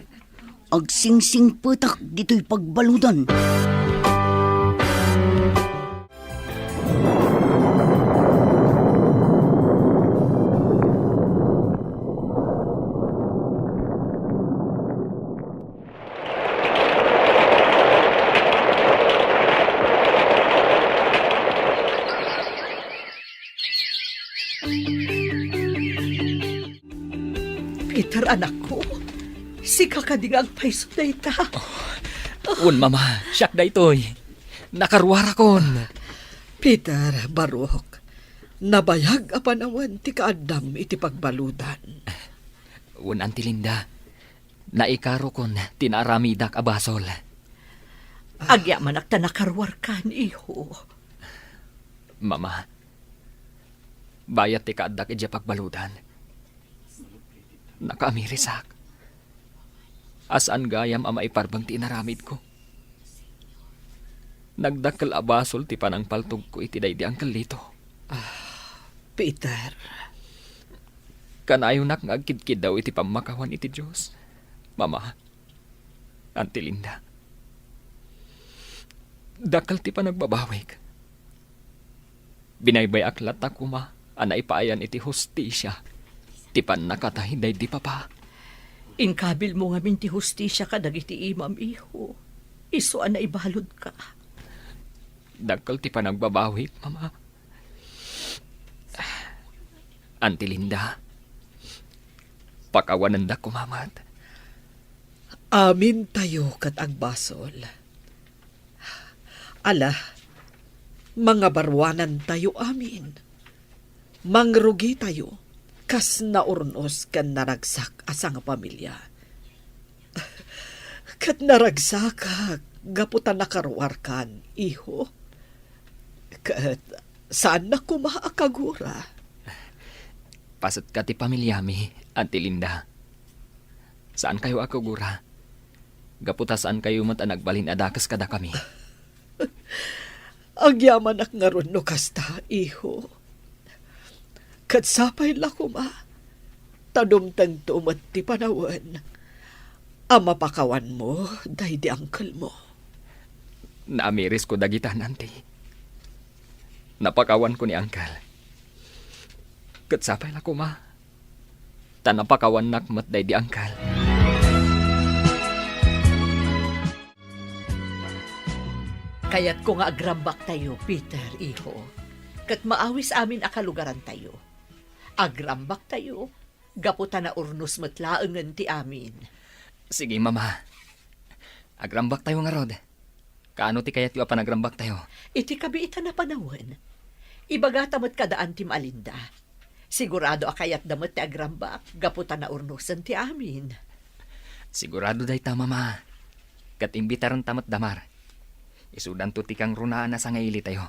Agsingsingpetak ditoy pagbaludan. Peter, anakko, sika kadi nga agpayso dayta? Oh, wen, Mama, siak daytoy. Nakaruarakon. Peter, barok, nabayag a panawen ti kaaddam iti pagbaludan. Wen, Auntie Linda, naikarokon ti naaramidak a basol. Agyamanak ta nakaruarkan, iho. Mama, bayat ti kaaddak idiay pagbaludan, nakaamirisak a saan gayam a maiparbeng ti inaramidko. Nagdakkel a basol ti panangpaltogko iti daydi Uncle Lito. Ah, Peter. Kanayonak nga agkidkiddaw iti pammakawan iti Dios, Mama, Auntie Linda. Dakkel ti panagbabawik. Binaybay-ak latta koma a naipaayan iti hustisia ti pannakatay daydi Papa. Inkabilmo ngamin ti hustisia kadagiti imam, iho. Isu a naibaludka. Dakkel ti panagbabawik, Mama. Auntie Linda, pakawanendak koma met. Amintayo ket agbasol. Ala, mangabaruanantayo amin. Mangrugitayo kas naurnos ken naragsak a sangapamilia. Ket naragsakak gapu ta nakaruarkan, iho. Ket saannak koma a kagura. Pasetka ti pamiliami, Auntie Linda. Saankayo a kagura. Gapu ta saankayo met a nagbalin a dakes kadakami. Agyamanak ngarud no kasta, iho. Ket sapay la koma, ta dumtengto met ti panawen a mapakawanmo daydi angkelmo. Naamirisko dagita, Auntie. Napakawanko ni Uncle. Ket sapay la koma, ta napakawannak met daydi Uncle. Kayatko nga agrambaktayo, Peter, iho, ket maawis amin a kalugarantayo. Agrambaktayo gapu ta naurnos met laengen ti amin. Sige, Mama. Agrambaktayo ngarud. Kaano ti kayatyo a panagrambaktayo? Iti kabiitan a panawen, ibagata met kada Auntie Malinda. Sigurado a kayatda met ti agrambak gapu ta naurnosen ti amin. Sigurado dayta, Mama. Ket imbitarenta met da, Mar. Isudanto ti kangrunaan a sangailitayo.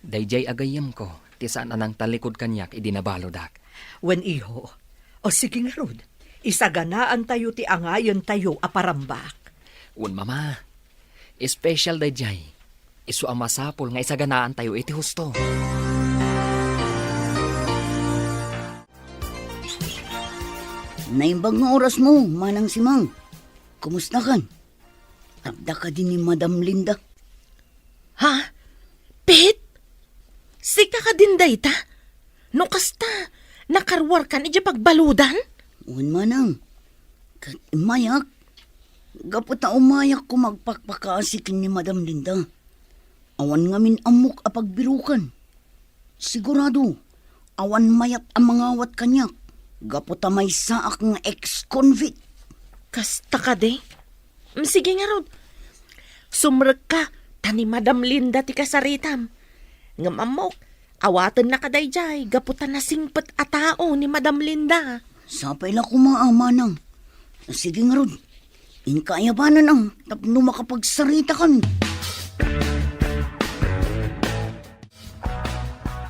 Daydiay a gayyemko ti saan a nangtallikud kaniak idi nabaludak. Wen, iho. O sige ngarud, isaganaantayo ti angayentayo a parambak. Wen, Mama. Espesyal daydiay. Isu a masapul nga isaganaantayo iti husto. Naimbag nga orasmo, Manang Simang. Kumustakan? Adda kadi ni Madam Linda? Ha? Pete? Sika kadin dayta? No kasta, nakaruarkan idiay pagbaludan? Wen, Manang. Ket immayak, gapu ta umayak koma agpakpakaasi ken ni Madam Linda. Awan ngamin ammok a pagbirukan. Sigurado, awan mayat a mangawat kaniak, gapu ta maysaak nga ex-convict. Kasta kadi? Mm, sige ngarud. Sumrekka, ta ni Madam Linda ti kasaritam. Ngem ammok, awatennaka daydiay, gapu ta nasingpet a tao ni Madam Linda. Sapay la koma, Manang. Sige ngarud, inka ayabanan, a, tapno makapagsaritaka.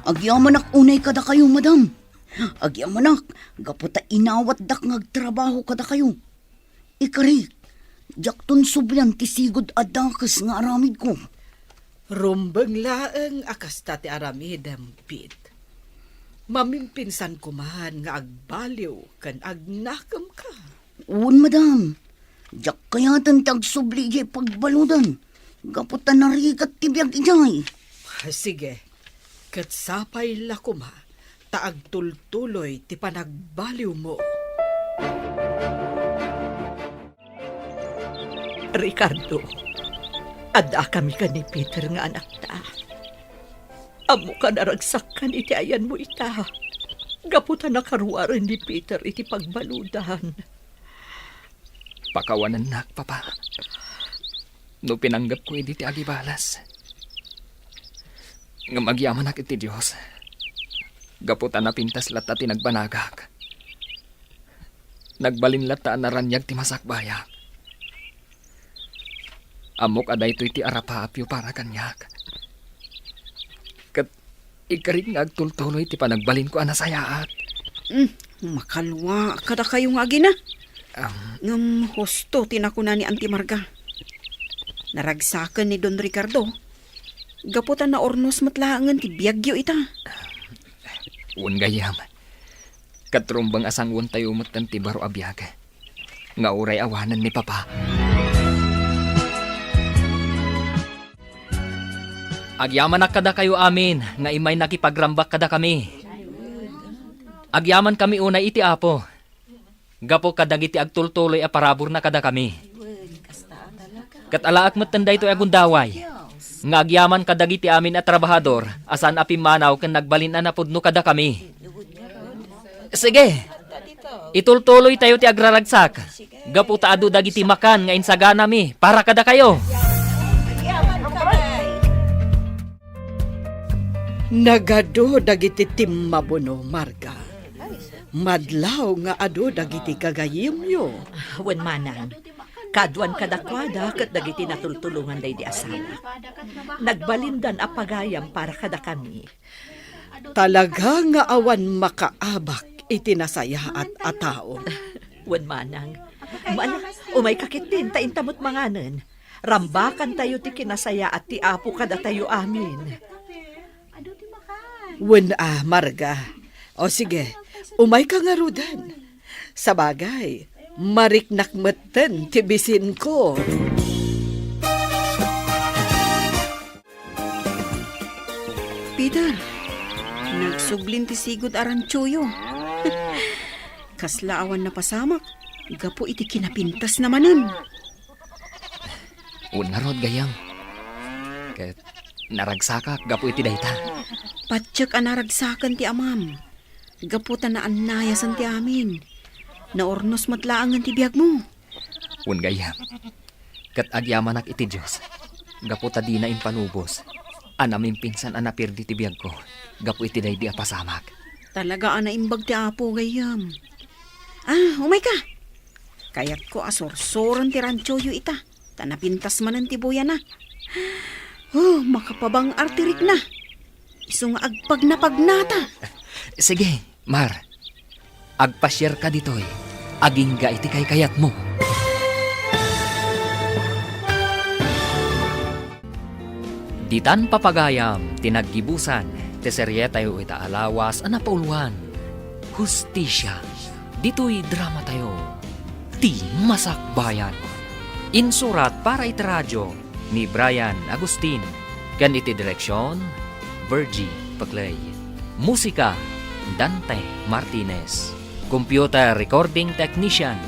Agyamanak unay kadakayo, madam. Agyamanak, gapu ta inawatdak nga agtrabaho kadakayo. Ikarik, diakton sublian ti sigud a dakes nga aramidko. Rumbeng laeng a kasta ti aramidem, Pete. Mamimpinsan koman nga agbaliw ken agnakemka. Wen, madam. Diak kayaten ti agsubli idiay pagbaludan, gapu ta narigat ti biag idiay. Sige, ket sapay la koma ta agtultuloy ti panagbaliwmo. Ricardo, addakami ken ni Peter nga anakta. Ammok a naragsakkan iti ayanmo ita, gapu ta nakaruaren ni Peter iti pagbaludan. Pakawanennak, Papa, no pinanggepko idi ti agibalas. Ngem agyamanak iti Dios, gapu ta napintas latta ti nagbanagak. Nagbalin latta a naraniag ti masakbayak. Ammok a daytoy ti arapaapyo para kaniak. Ket ikarik nga agtultuloy ti panagbalinko a nasayaat. Mm, makalua kadakayo nga agina. Am. Ngem husto ti nakuna ni Auntie Marga. Naragsaken ni Don Ricardo, gapu ta naurnos met laengen ti biagyo ita. Wen, gayyem. Ket rumbeng a sanguentayo metten ti baro a biag nga uray awanen ni Papa. Agyamanak kadakayo amin nga immay nakipagrambak kadakami. Agyamankami unay iti Apo, gapu kadagiti agtultuloy a paraburna kadakami. Ket alaek metten daytoy a gundaway, nga agyaman kadagiti amin a trabahador a saan a pimmanaw ken nagbalin a napudno kadakami. Sige, itultuloytayo ti agraragsak, gapu ta adu dagiti makan nga insaganami para kadakayo. Nagadu dagiti timmabuno, Marga. Madlaw nga adu dagiti gagayyemyo. Wen, manang, kaaduan kadakuada ket dagiti natultulongan daydi asawa. Nagbalindan a pagayam para kadakami. Talaga nga awan makaabak iti nasayaat a tao. Wen, manang. Ala, umayka ketdin ta inta met manganen. Rambakantayo ti kinasayaat ti Apo kadatayo amin. Wen a, Marga. O sige, umayka ngaruden. Sabagay, mariknak metten ti bisinko. Peter, nagsublin ti sigud a rantsoyo. Kasla awan napasamak gapu iti kinapintasna manen. Wen ngarud, gayyem. Ket naragsakak gapu iti dayta. Patiek a naragsaken ti amam. Gapu ta naannayasan ti amin. Naurnos met laengen ti biagmo. Wen, gayyem. Ket agyamanak iti Dios, gapu ta dina impalubos a namimpinsan a napirdi ti biagko gapu iti daydi a pasamak. Talaga a naimbag ti Apo, gayyem. Ah, umayka. Kayatko a sursuren ti rantsoyo ita. ta napintas manen ti buyana. Oh, makapabang-ar ti rikna. Isu nga agpagnapagnata. Sige, Mar. Agpasiarka ditoy. Agingga iti kaykayatmo. Ditan papagayam ti naggibusan ti serietayo ita a lawas a napauluan, Hustisia. Ditoy dramatayo, Ti Masakbayan. Insurat para iti radio ni Brian Agustin, ken iti direksion, Virgie Paclay. Musika, Dante Martinez. Computer recording technician,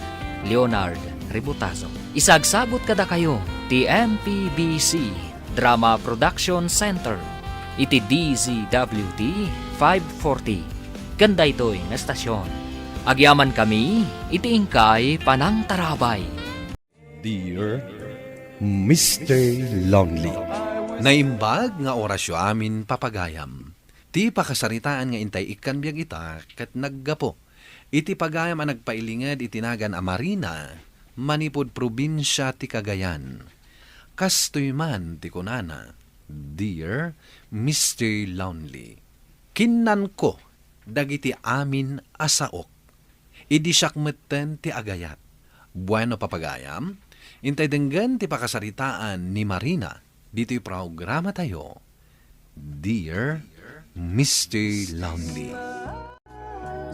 Leonard Ributazo. Isagsagutko kadakayo ti M P B C Drama Production Center iti D Z W T five forty. Ken daytoy nga estasion, agyamankami iti inkay panangtarabay. Dear Mister Lonely. Naimbag nga orasyo amin, papagayam. Ti pakasaritaan nga intay ikkan biag ita ket naggapu iti pagayam a nagpailinged iti nagan a Marina manipud probinsia ti Cagayan. Kastoy man ti kunana, Dear Mister Lonely, kinnanko dagiti amin a saok. Idi siak metten ti agayat. Bueno, papagayam, intay denggen ti pakasaritaan ni Marina ditoy programatayo, Dear Mister Lonely.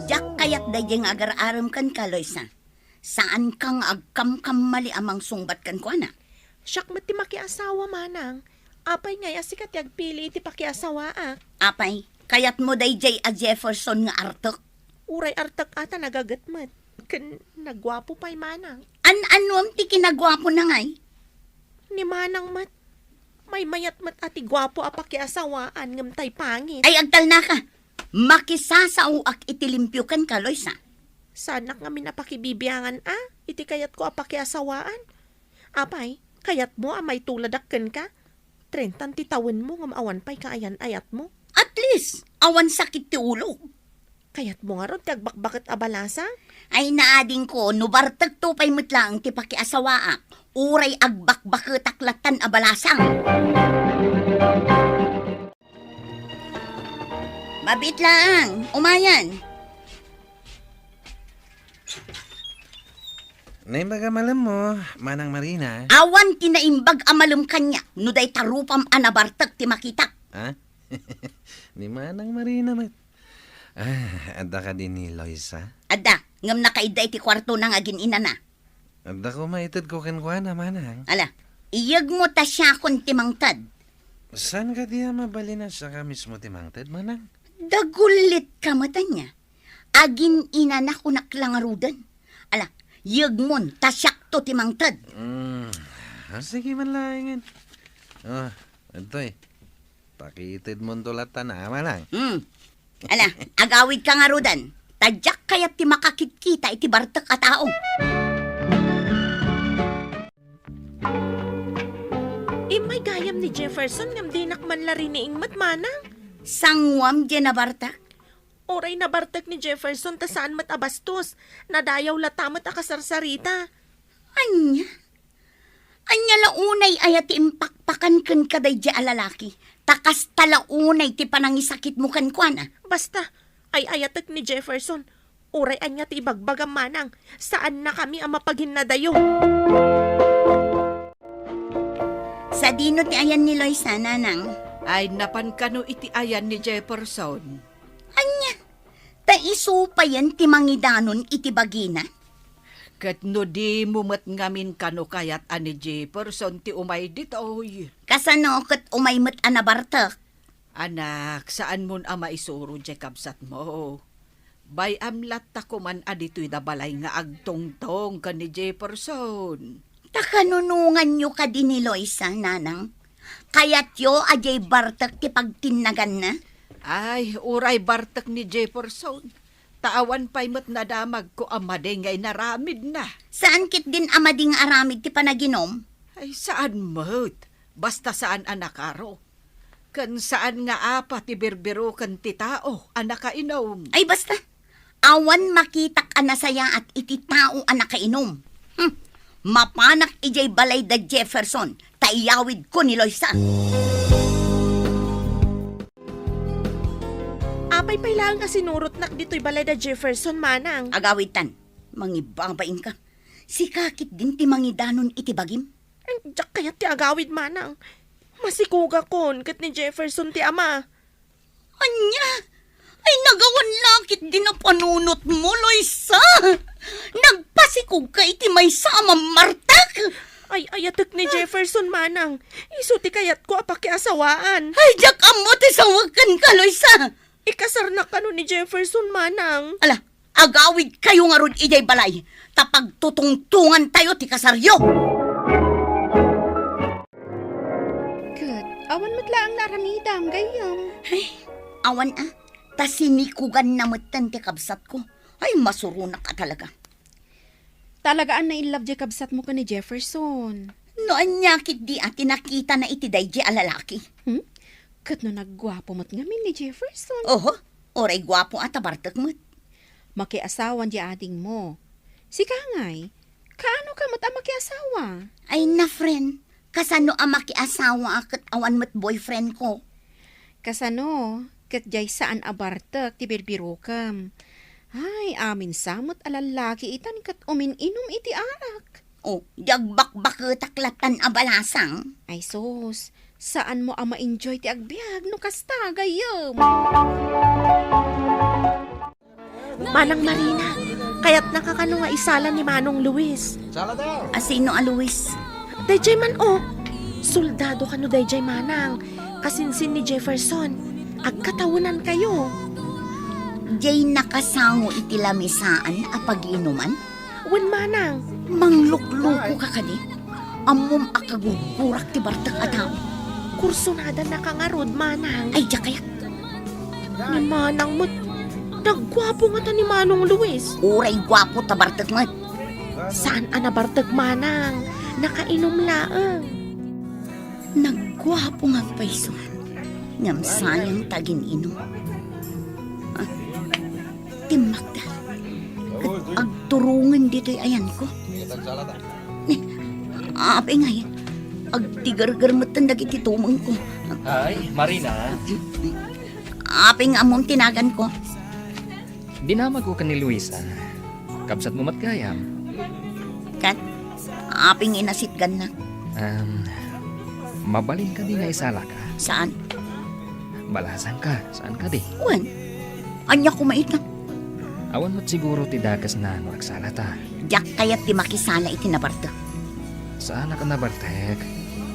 Diak kayat daydiay nga agar-arem kenka, Loisa. Saanka nga agkamkammali a mangsungbat kenkuana. Siak met ti makiasawa, manang. Apay ngay a sika ti agpili iti pakiasawaak? Apay, kayatmo daydiay a Jefferson nga artek? Uray artek a ta nagaget met. Ken naguapo pay, manang. An-anuem ti kinaguapona ngay? Ni manang met. Maymayat met a ti guapo a pakiasawaan ngem tay pangit. Ay, agtalnaka. Makisasaoak iti limpio kenka, Loisa. Saanak ngamin a pakibibiangan a iti kayatko a pakiasawaan. Apay, kayatmo a maituladak kenka? Trentan ti tawenmo ngem awan pay kaayan-ayatmo. At least, awan sakit ti ulok. Kayatmo ngarud ti agbakbaket a balasang? Ay, naadingko, no bartekto pay met laeng ti pakiasawaak, uray agbakbaketak lattan a balasang. Mabit laeng, umayan. Naimbag a malemmo, Manang Marina. Awan ti naimbag a malem kaniak no dayta rupam a nabartek ti makitak. Ha? Ni Manang Marina met. Ah, adda kadi ni Loisa? Adda, ngem nakaidda iti kuartona nga agin-inana. Adda koma itedko kenkuana, Manang. Ala, iyegmo ta siakon ti mangted. Saan kadi a mabalin a siaka mismo ti mangted, Manang? Dagullitka met ania. Agin-inana kunak la ngaruden. Ala, yegmon ta siakto ti mangted. Mm, ah, sige man laengen. Oh, adtoy. Pakitedmonto latta, Manang. Hmm. Ala, agawidka ngaruden. Ta diak kayat ti makakitkita iti bartek a tao. Immay gayam ni Jefferson ngem dinak man la riniing met, Manang. Sanguam diay nabartek? Uray nabartek ni Jefferson ta saan met a bastos. Nadayaw latta met a kasarsarita. Ania? Ania la unay aya ti impakpakan kenka daydiay a lalaki? Ta kasta la unay ti panangisakitmo kenkuana. Basta, ay-ayatek ni Jefferson. Uray ania ti ibagbagam, Manang, saannakami a mapaginnadayo. Sadino ti ayan ni Loisa, Nanang? Ay, napan kano iti ayan ni Jefferson? Ania? Ta isu payen ti mangidanon iti bagina? Ket no dimo met ngamin kano kayat a ni Jefferson ti umay ditoy? Kasano ket umay met a nabartek? Anak, saanmon a maisuro diay kabsatmo. Bay-am latta koman a ditoy da balay nga agtongtong ken ni Jefferson. Ta kanunonganyo kadi ni Loisa, Nanang? Kayatyo a diay bartek ti pagtinnaganna? Ay, uray bartek ni Jefferson. Ta awan pay met nadamagko a madi nga inaramidna. Saan ketdin a madi nga aramid ti panaginum? Ay, saan met. Basta saan a nakaro. Ken saan nga apa ti birbiroken ti tao a nakainum. Ay, basta. Awan makitak a nasayaat iti tao a nakainum. Hmm. Mapanak idiay balay da Jefferson, ta iyawidko ni Loisa. Apay pay laeng a sinurotnak ditoy balay da Jefferson, manang? Agawidtan, mangibabainka. Sika ketdin ti mangidanon iti bagim. Ay, diak kayat ti agawid, manang. Masikogakon ket ni Jefferson ti ama. Ania? Ay, nagawan la ketdin a panunotmo, Loisa. Nagpasikogka iti maysa a mammartek. Ay, ayatek ni Jefferson, manang. Isu ti kayatko a pakiasawaan. Ay, diak ammo ti sawek kenka, Loisa. Ikasarnak kano ni Jefferson, manang? Ala, agawidkayo ngarud idiay balay, ta pagtutungtongantayo ti kasaryo. Ket, awan met laeng naaramidam, gayyem. Ay, awan a. Ta sinikoganna metten ti kabsatko. Ay, masuronak a talaga. Talagaan na in love diay kabsatmo ken ni Jefferson. No ania ketdi a ti nakitana iti daydi a lalaki? Hmm? Ket no nagguapo met ngamin ni Jefferson? Oho, uray guapo a tabartek met. Makiasawan diay adingmo. Sika ngay, kaano ka met a makiasawa? Ay na, friend, kasano a makiasawa a ket awan met boyfriend ko? Kasano, ket diay saan a bartek ti birbirokem. Ay, amin sa met a lallaki itan ket umin-inum iti arak. O, di agbakbaketak lattan a balasang? Ay sus, saanmo a ma-enjoy ti agbiag no kasta, gayyem. Manang Marina, kayatnaka kano nga isala ni Manong Luis? Asino a Luis? Daydiay man, o. Soldado kano daydiay, manang. Kasinsin ni Jefferson. Agkatawenankayo. Diay nakasango iti lamisaan a pagiinuman? Wen, manang. Manglukluko ka kadi? Ammom a kagurgurak ti bartek a tao. Kursonadanaka ngarud, manang. Ay, diak kayat. Ni manang met, nagguapo ngata ni Manong Luis. Uray guapo ta bartek met. Saan a nabartek, manang. Nakainum laeng. Nagguapo nga agpayso, ngem sayang ta agin-inum. Ah, timmakda. Ket agturongen ditoy ayanko. Ni, apay ngay, agtigerger metten dagiti tumengko. Ay, Marina. Apay nga ammom ti naganko? Dinamagko ken ni Luisa. Kabsatmo met gayam. Ket, apay nga inasitgannak? Em, mabalin kadi nga isalaka? Saan? Balasangka, saan kadi? Wen, ania koma ita? Awan met siguro ti dakesna no agsalata. Diak kayat ti makisala iti nabartek. Saanak a nabartek.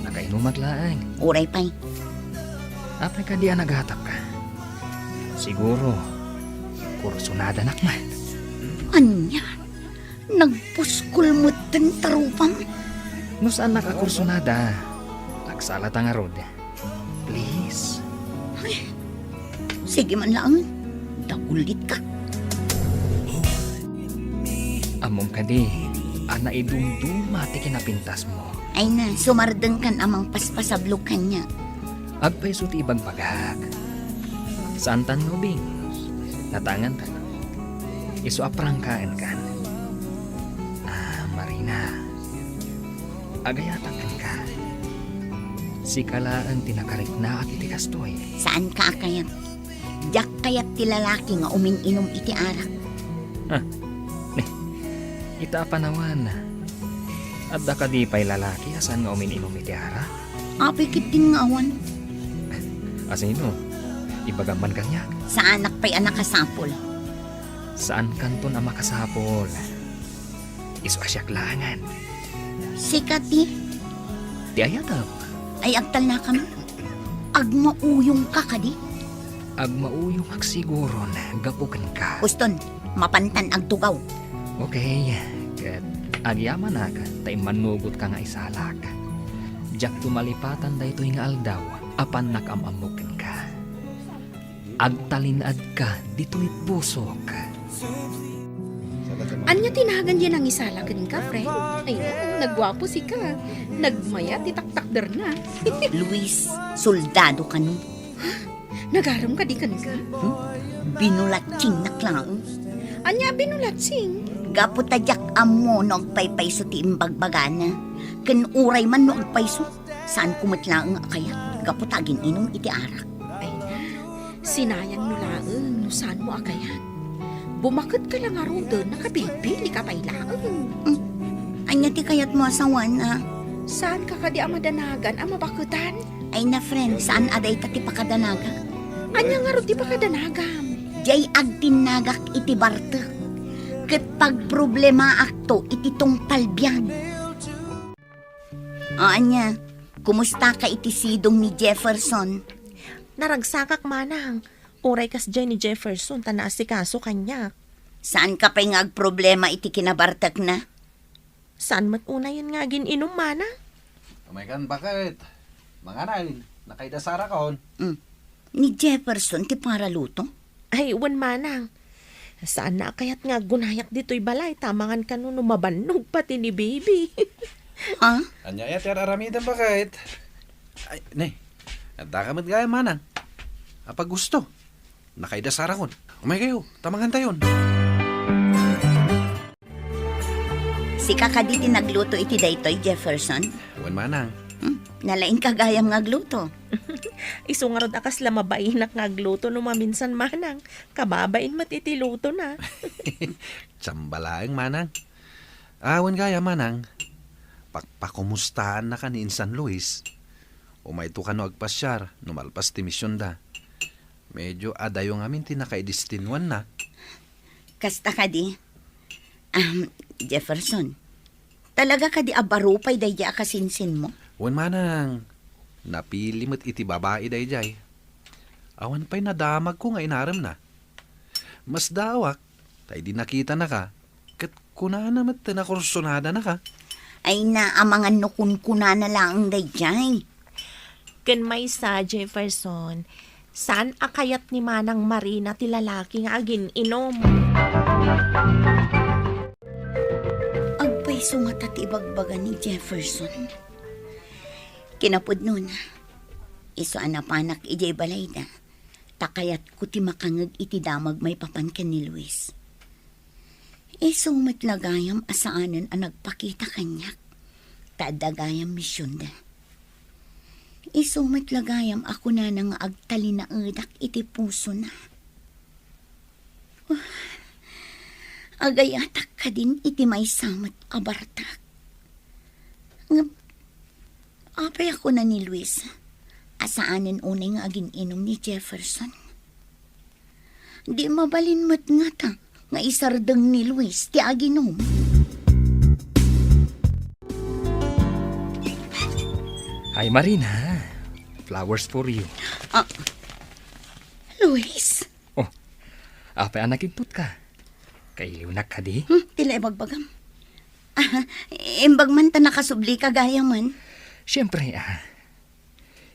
Nakainumak laeng. Uray pay. Apay kadi a nagatapka? Siguro, kursunadanak met. Ania? Nagpuskol metten ta rupam? No saannak a kursonada, agsalata ngarud. Please. Ay, sige man laeng. Dagulitka. Ammom kadi a naidumduma ti kinapintasmo. Ay na, sumardengkan a mangpaspasablog kaniak. Agpayso ti ibagbagak. Saantan nga ubing. Natangantan. Isu a prangkaenkan. Ah, Marina. Agayatak kenka. Sika laeng ti nakariknaak iti kastoy. Saanka a kayat. Diak kayat ti lalaki nga umin-inum iti arak. Ah, ni, ita a panawan, adda kadi pay lalaki a saan nga umin-inum iti arak? Apay ketdin nga awan. Asino? Ibagam man kaniak. Saanak pay a nakasapul. Saankanton a makasapul. Isu a siak laengen. Sika ti? Ti ayatem. Ay, agtalnakam. Agmauyongka kadi? Agmauyongak siguron gapu kenka. Uston, mapantan agtugaw. Okay, ket agyamanak ta immannugotka nga isalak. Diakto malipatan daytoy nga aldaw a pannak am-ammok kenka. Agtalinaedka ditoy pusok. Ania ti nagan diay nangisala kenka, friend? Ay, nagguapo sika. Nagmayat ti taktakderna. Luis, soldado kano. Nagarem kadi kenka? Hmm? Binulatsingnak laeng. Ania a binulatsing? Gapu ta diak ammo no agpaypayso ti imbagbagana. Ken uray man no agpayso, saanko met laeng a kayat gapu ta agin-inom iti arak. Ay na, sinayangno laeng no saanmo a kayat. Bumaketka la ngaruden, nakabilbilika pay laeng. Hmm. Ania ti kayatmo a sawana? Saanka kadi a madanagan a mabaketan? Ay na, friend, saan a dayta ti pakadanagak. Ania ngarud ti pakadanagam? Diay agtinnagak iti bartek. Ket pagproblemaakto iti tungpal biag. O, ania, kumustaka iti sidong ni Jefferson? Naragsakak, manang. Uray kasdiay ni Jefferson ta naasikaso kaniak. Saanka pay nga agproblema iti kinabartekna? Saan met unayen nga agin-inom, manang? Umaykan, baket. Manganay, nakaidasara kon. Mm. Ni Jefferson ti paraluto? Ay, wen, manang. Saanna a kayat nga aggunayak ditoy balay ta mangan kano no mabannog pati ni baby. Ha? Ania aya ti ar-aramidem, baket? Ay, ne. Addaka met gayam, manang. Apag gusto. Nakaidasara kon. Umaykayo, ta mangantayon. Sika kadi ti nagluto iti daytoy, Jefferson? Wen, manang. Hmm, nalaingka gayam nga agluto. Isu ngarud a kasla mabainak nga agluto no maminsan, manang. Kababain met iti lutona. Tsamba laeng, manang. A, wen gayam, manang. Pakpakumustaannaka ni insan Luis. Umayto kano agpasiar no malpas ti misionda. Medio adayo ngamin ti nakaidestinuanna. Kasta kadi? Ahem, Jefferson, talaga kadi a baro pay daydiay a kasinsinmo? Wen, manang, napili met iti babai daydiay. Awan pay nadamagko nga inaremna. Masdaawak, ta idi nakitanaka, ket kunana met ti nakursonadanaka. Ay na, amangan no kunkunana laeng daydiay. Ken maysa, Jefferson, saan a kayat ni Manang Marina ti lalaki nga agin-inom. Agpayso ngata ti ibagbaga ni Jefferson. Kinapudnona, isu a napanak idiay balayda, ta kayatko ti makangeg iti damag maipapan ken ni Luis. Isu met la gayam a saanen a nagpakita kaniak, ta adda gayam misionda. Isu met la gayam a kunana nga agtalinaedak iti pusona. Agayatak kadin iti maysa met a bartak. Ngem, apay a kuna ni Luis a saanen unay nga agin-inom ni Jefferson? Di mabalin met ngata nga isardeng ni Luis ti aginom. Hi, Marina. Flowers for you. Ah, Luis? Oh, apay a nakigputka? Kailiwnak kadi? Hmm, ti la ibagbagam. Ah, imbag man ta nakasublika gayamen. Siempre, ah.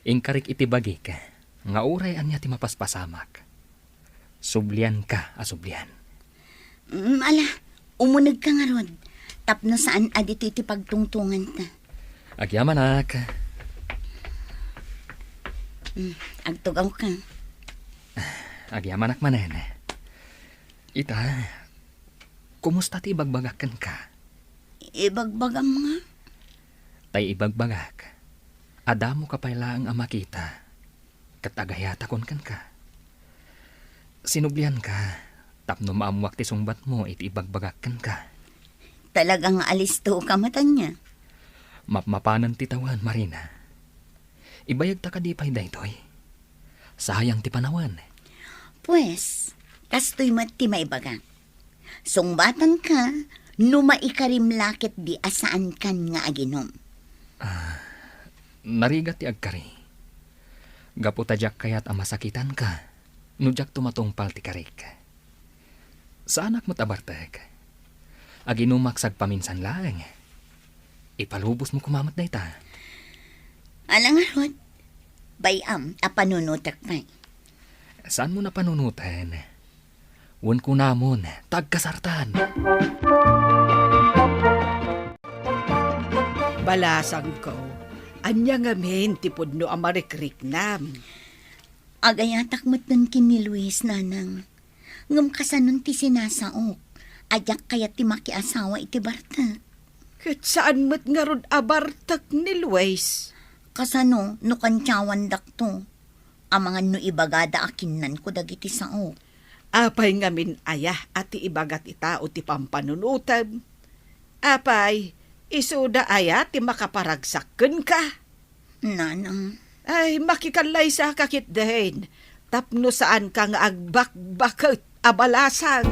Inkarik iti bagik nga uray ania ti mapaspasamak, sublianka a sublian. Mm, ala, umunegka ngarud, tapno saan a ditoy ti pagtungtonganta. Agyamanak. Mm, agtugawka. Agyamanak manen. Ita, kumusta ti ibagbagak kenka? Ibagbagam nga? Tay ibagbagak, adda mo ka pay laeng a makita, ket agayatakon kenka. Sinublianka tapno maammoak ti sungbatmo iti ibagbagak kenka. Talaga nga alisto ka met ania? Mapmapanen ti tawen, Marina. Ibayagta kadi pay daytoy? Sayang ti panawen. Pues, kastoy met ti maibagak. Sungbatanka no maikarim la ketdi a saankan nga aginom. Ah, narigat ti agkari. Gapu ta diak kayat a masakitanka no diak tumatungpal ti karik. Saanak met a bartek. Aginumak sagpaminsan laeng. Ipalubosmo koma met dayta. Ala ngarud, bay-am a panunotek pay. Saanmo a panunoten? Wen kunamon, ta agkasartan. Balasangko, ania ngamin ti pudno a marikriknam? Agayatak metten ken ni Luis, nanang. Ngem kasanon ti sinasaok, a diak kayat ti makiasawa iti bartek. Ket saan met ngarud a bartek ni Luis? Kasano no kantiawandakto? Amangan no ibagada a kinnanko dagiti saok. Apay ngamin aya a ti ibaga ti tao ti pampanunotem? Apay, isuda aya ti makaparagsak kenka? Nanang. Ay, makikallaysa ka ketdin, tapno saanka nga agbakbaket a balasang.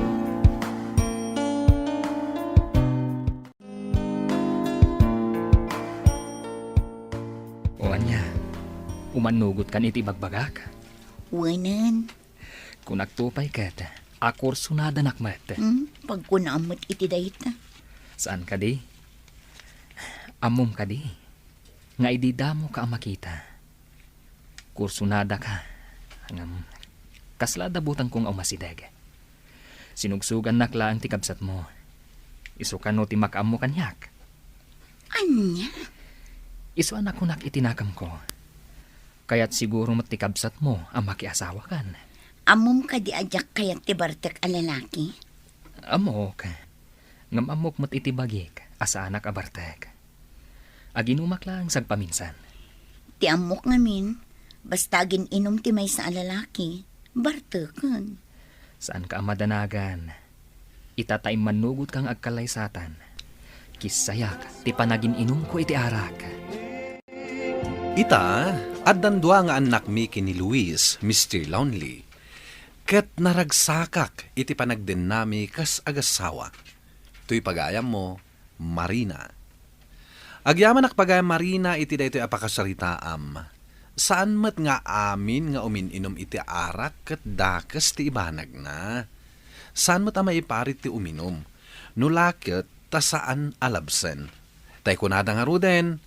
O ania, umannugotkan iti ibagbagak? Wenen. Kunakto pay ket, a kursonadanak met. Hmm? Pagkunam met iti dayta. Saan kadi? Ammom kadi nga idi damoka a makita, kursonadaka. Ngem, kasla adda butangko nga umasideg. Sinugsugannak laeng ti kabsatmo. Isu kano ti makaammo kaniak? Ania? Isu a nakunak iti nakemko. Kayat siguro met ti kabsatmo a makiasawakan. Ammom kadi a diak kayat ti bartek a lalaki? Ammok. Ngem ammok met iti bagik a saanak a bartek. Aginumak laeng sagpaminsan. Ti ammok ngamin, basta agin-inum ti maysa a lalaki, barteken. Saanka a madanagan. Ita ta immannugotka nga agkallaysatan. Kissayak ti panagin-inumko iti arak. Ita, addan dua nga annakmi ken ni Luis, Mister Lonely. Ket naragsakak iti panagdennami kas agassawa. Toy pagayammo, Marina. Agyamanak pagayam Marina iti daytoy a pakasaritaam. Saan met nga amin nga umin-inum iti arak ket dakes ti ibanagna. Saan met a maiparit ti uminum. No la ket ta saan a labsen. Tay kunada ngaruden,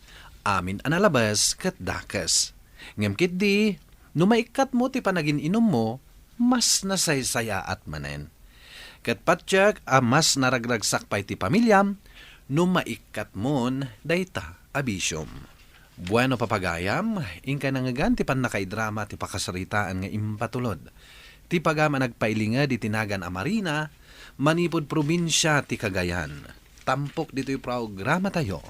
amin a nalabes ket dakes. Ngem ketdi, no maikkatmo ti panagin-inummo, mas nasaysayaat manen. Ket patiek a mas naragragsak pay ti pamiliam no maikkatmon dayta a bisiom. Bueno, papagayam, inkay nangngegan ti pannakaidrama ti pakasaritaan nga impatulod ti pagayam a nagpailinged iti nagan a Marina manipud probinsia ti Cagayan. Tampok ditoy programatayo,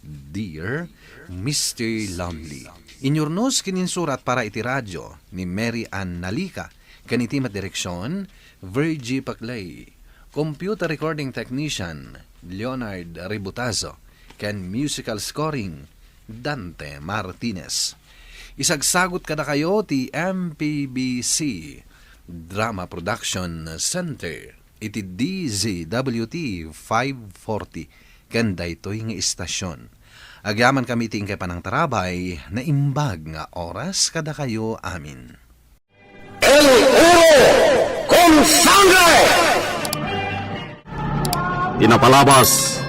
Dear Mister Lonely. Inyurnos ken insurat para iti radio ni Mary Ann Nalica, ken iti met direksion, Virgie Paclay. Computer recording technician, Leonard Ributazo, ken musical scoring, Dante Martinez. Isagsagut kadakayo ti M P B C Drama Production Center iti D Z W T five forty ken daytoy nga istasyon. Agyamankami iti inkay panangtarabay, naimbag nga oras kadakayo amin. El Oro con Sangre! Ti napalabas,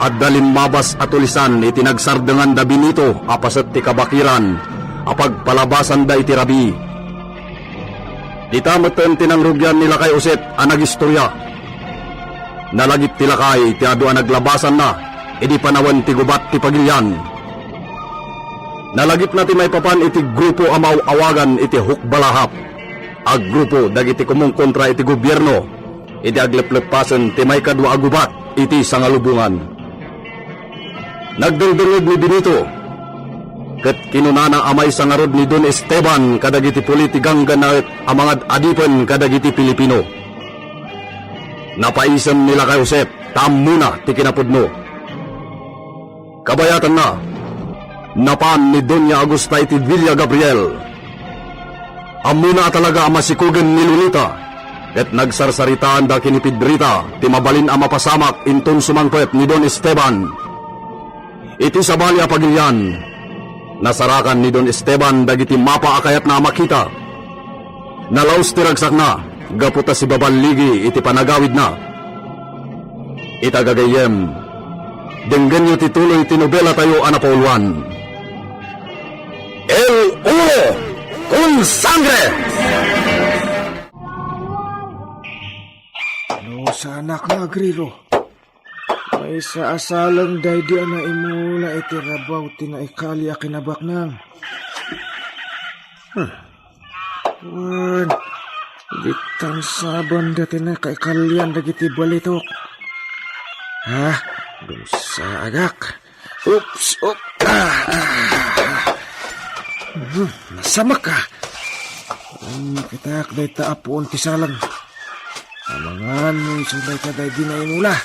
adda limmabas a tulisan iti nagsardengan da Benito a paset ti kabakiran a pagpalabasanda iti rabii. Dita metten ti nangrugian ni Lakay Josep a nagistorya. Nalagip ti lakay ti adu a naglabasanna idi panawen ti gubat ti pagilian. Nalagipna ti maipapan iti grupo a maaw-awagan iti Hukbalahap a grupo dagiti kumungkontra iti gobierno idi aglepleppasen ti maikadua a gubat iti Sangalubongan. Nagdengdengngeg ni Benito, ket kinunana a maysa ngarud ni Don Esteban kadagiti puli ti ganggannaet a mangad-adipen kadagiti Pilipino. Napaisem ni Lakay Josep ta ammona ti kinapudno. Kabayatanna, napan ni Doña Augusta iti Villa Gabriel. Ammona a talaga a masikogen ni Lolita, ket nagsarsaritaanda ken ni Pedrita ti mabalin a mapasamak inton sumangpet ni Don Esteban. Iti sabali a pagilian, nasarakan ni Don Esteban dagiti mapa a kayatna a makita. Nalaus ti ragsakna gapu ta sibaballigi iti panagawidna. Ita gagayyem, denggenyo ti tuloy ti nobelatayo a napauluan. El Oro con Sangre! No, saanak nga agriro. Maysa a saleng daydi a naimula iti rabaw ti naikali a kinabaknang. Hmm. Wen, Bitan saben dati nakaikalian dagiti balitok. Ah, dumsa agak. Oops, op. Ah, ah, ah. Hmm, nasamak ka. Ay, makitak dayta a puon ti salang. Amangan no isu dayta daydi naimula.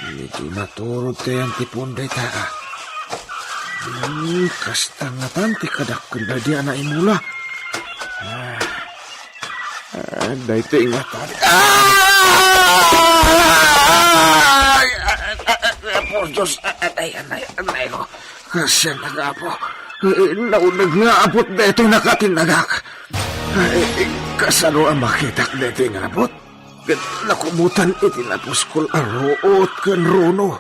Medyo maturod kayan ti puon dayta, ah. Hmm, kasta ngatan ti kadakkel daydi a naimula. Ah. Ah, daytoy nga tali. Ah! Ay, ay, ay, ay, ay, por Dios, anay, anay, anay, no. Kasian nga apo. Eh, nauneg nga abot daytoy nakatinnagak. Ay, kasano a makitak daytoy nga abot? Ket nakubutan iti napuskol a ruot ken runo.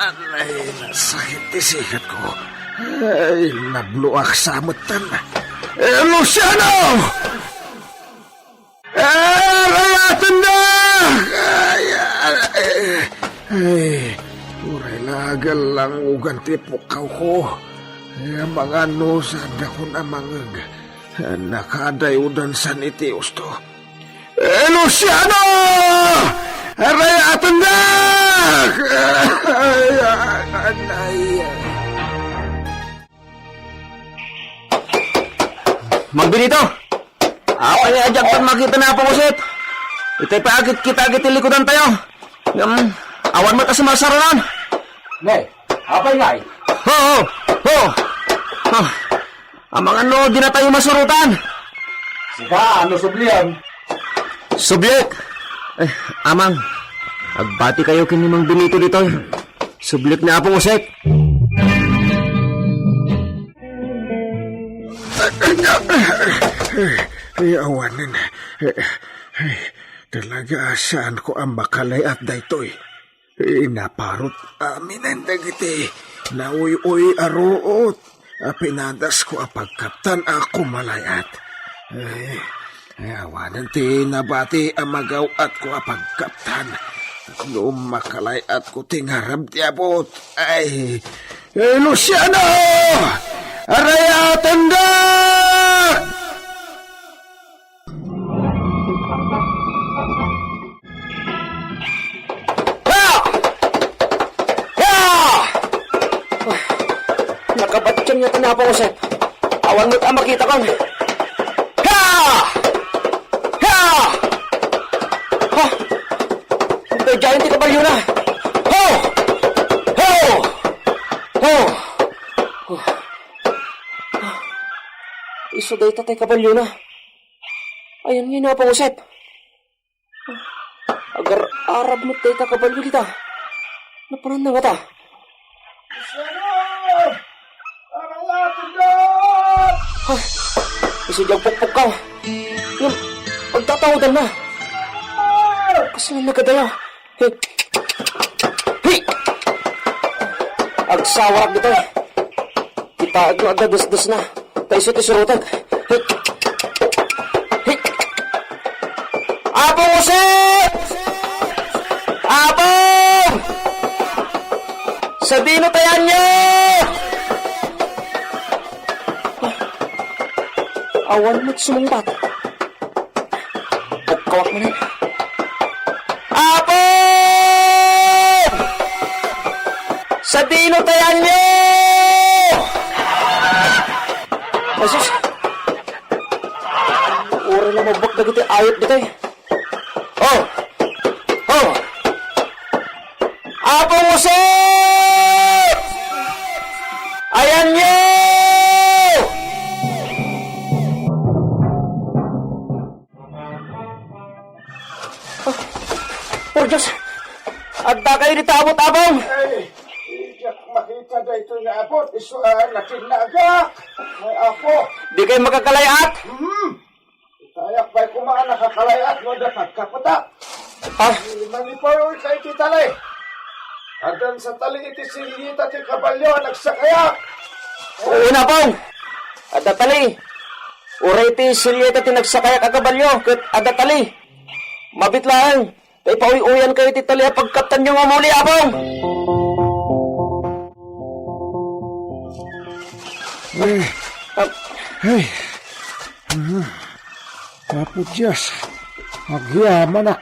Anay, nasakit ti sikatko. Ay, nabloak sa metten. Eh, Luciano! Eh, rayatendak! Ay, ay, ay, ay, uray la agallangugan ti pukkawko. Eh, amangan no saandakon a mangngeg. Nakadayodan san iti usto. Eh, Luciano! Rayatendak! Ay, ay, ay, ay. Mang Benito! Apay nga diak makita ni Apo Josep? Itay pa agit kita agit ti likudan tayo. Ngem, awan met a sumarsaro. Ne, apay ngay? Ho, ho, ho. Ah, amangan no dina tayo masurotan. Sika, ano sublian? Subliek? Eh, amang, agbati kayo ken ni Mang Benito ditoy. Subliek ni Apo Josep. Ay, awanen. Ay, talaga, saanko a makalay-at daytoy. Inaparot aminen dagiti nauy-uy a ruot a pinadasko a pagkaptan a kumalay-at. Ay, awanen ti nabati a magaw-atko a pagkaptan. No makalay-atko ti ngarab ti abot. Ay, eh, Luciano! Arayatenda! Ah! Ah! Nakabatian nga ti ni Apo Josep. Awan met a makitakon. Ha! Ha! Ha! Daydiayen ti kabaliona. Ho! Ho! Ho! Ho! Isu dayta ti kabaliona. Ayan nga ni Apo Josep. Agar-arab met dayta kabalio dita. Napananna ngata? Luciano! Aray, atenda! Ah, isu diay agpukpukkaw. Ngem, agtataodanna. Kasla nagkadayo. Hey! Hey! Agsawarak ditoy. Kitaek no adda desdesna. Ta isu ti surotek. Hey! Hey! Apo Jose! Apo! Sadino ti ayanyo? Awan met sumungbat. Agkawak manen. Apo! Sadino ti ayanyo? Ay, sus! Uray la mabuak dagiti ayup ditoy. Oh! Oh! Apo Jose! Ayanyo! Ah, por Dios! Adda kayo dita abot, Apong! Ay, diak makita daytoy nga abot. Isu a nakinnagak. Ay, Apo. Di kayo makakalay-at? Hmm. Itayak pay koma a nakakalay-at no adda pagkapetak. Ah. Mangipaw kayo iti tali. Addan sa tali iti silyeta ti kabalio a nagsakayak. Wen, Apong. Adda tali. Uray ti silyeta ti nagsakayak a kabalio ket adda tali. Mabit laeng. Ta ipauy-uyan kayo ti tali a pagkaptanyo nga umuli, Apong. Ay. Ah. Ay. O Dios, agyamanak.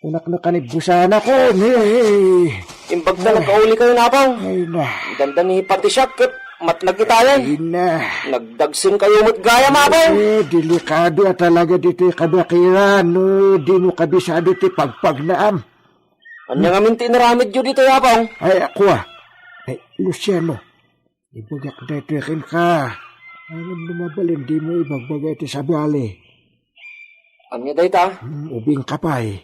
Kunak no kanibbusanakon, hey. Imbag ta nakauli kayo, Apong. Ay na. Dandani pati siak ket matnag itayen. Ay na. Nagdagsen kayo met gayam, Apong. Eh, delikado a talaga ditoy kabakiran, no, di mo kabisado ti pagpagnaam. Ania ngamin ti inaramidyo ditoy, Apong? Ay, ako, ah. Ay, Luciano, ibagak daytoy kenka. Ngem no mabalin, di mo ibagbaga iti sabali. Ania dayta? Hmm, ubingka pay.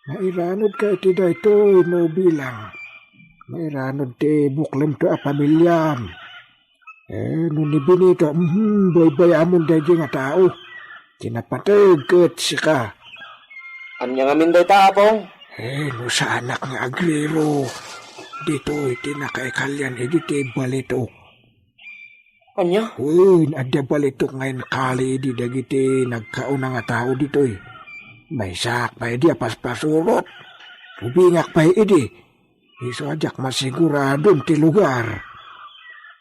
Mairanudka iti daytoy no bilang. Mairanudka ti buklemto a pamiliam. Eh, no ni Benito, mhm, baybay-amon daydi nga tao. Ti napateg ket sika. Ania ngamin dayta, Apong? Eh, no saanak nga agrero, ditoy ti nakaikalian idi ti balitok. Ania? Wen, adda balitok nga inkali idi dagiti nagkauna nga tao ditoy. Maysaak pay idi a paspasurot. Ubingak pay idi. Isu a diak masiguradon ti lugar.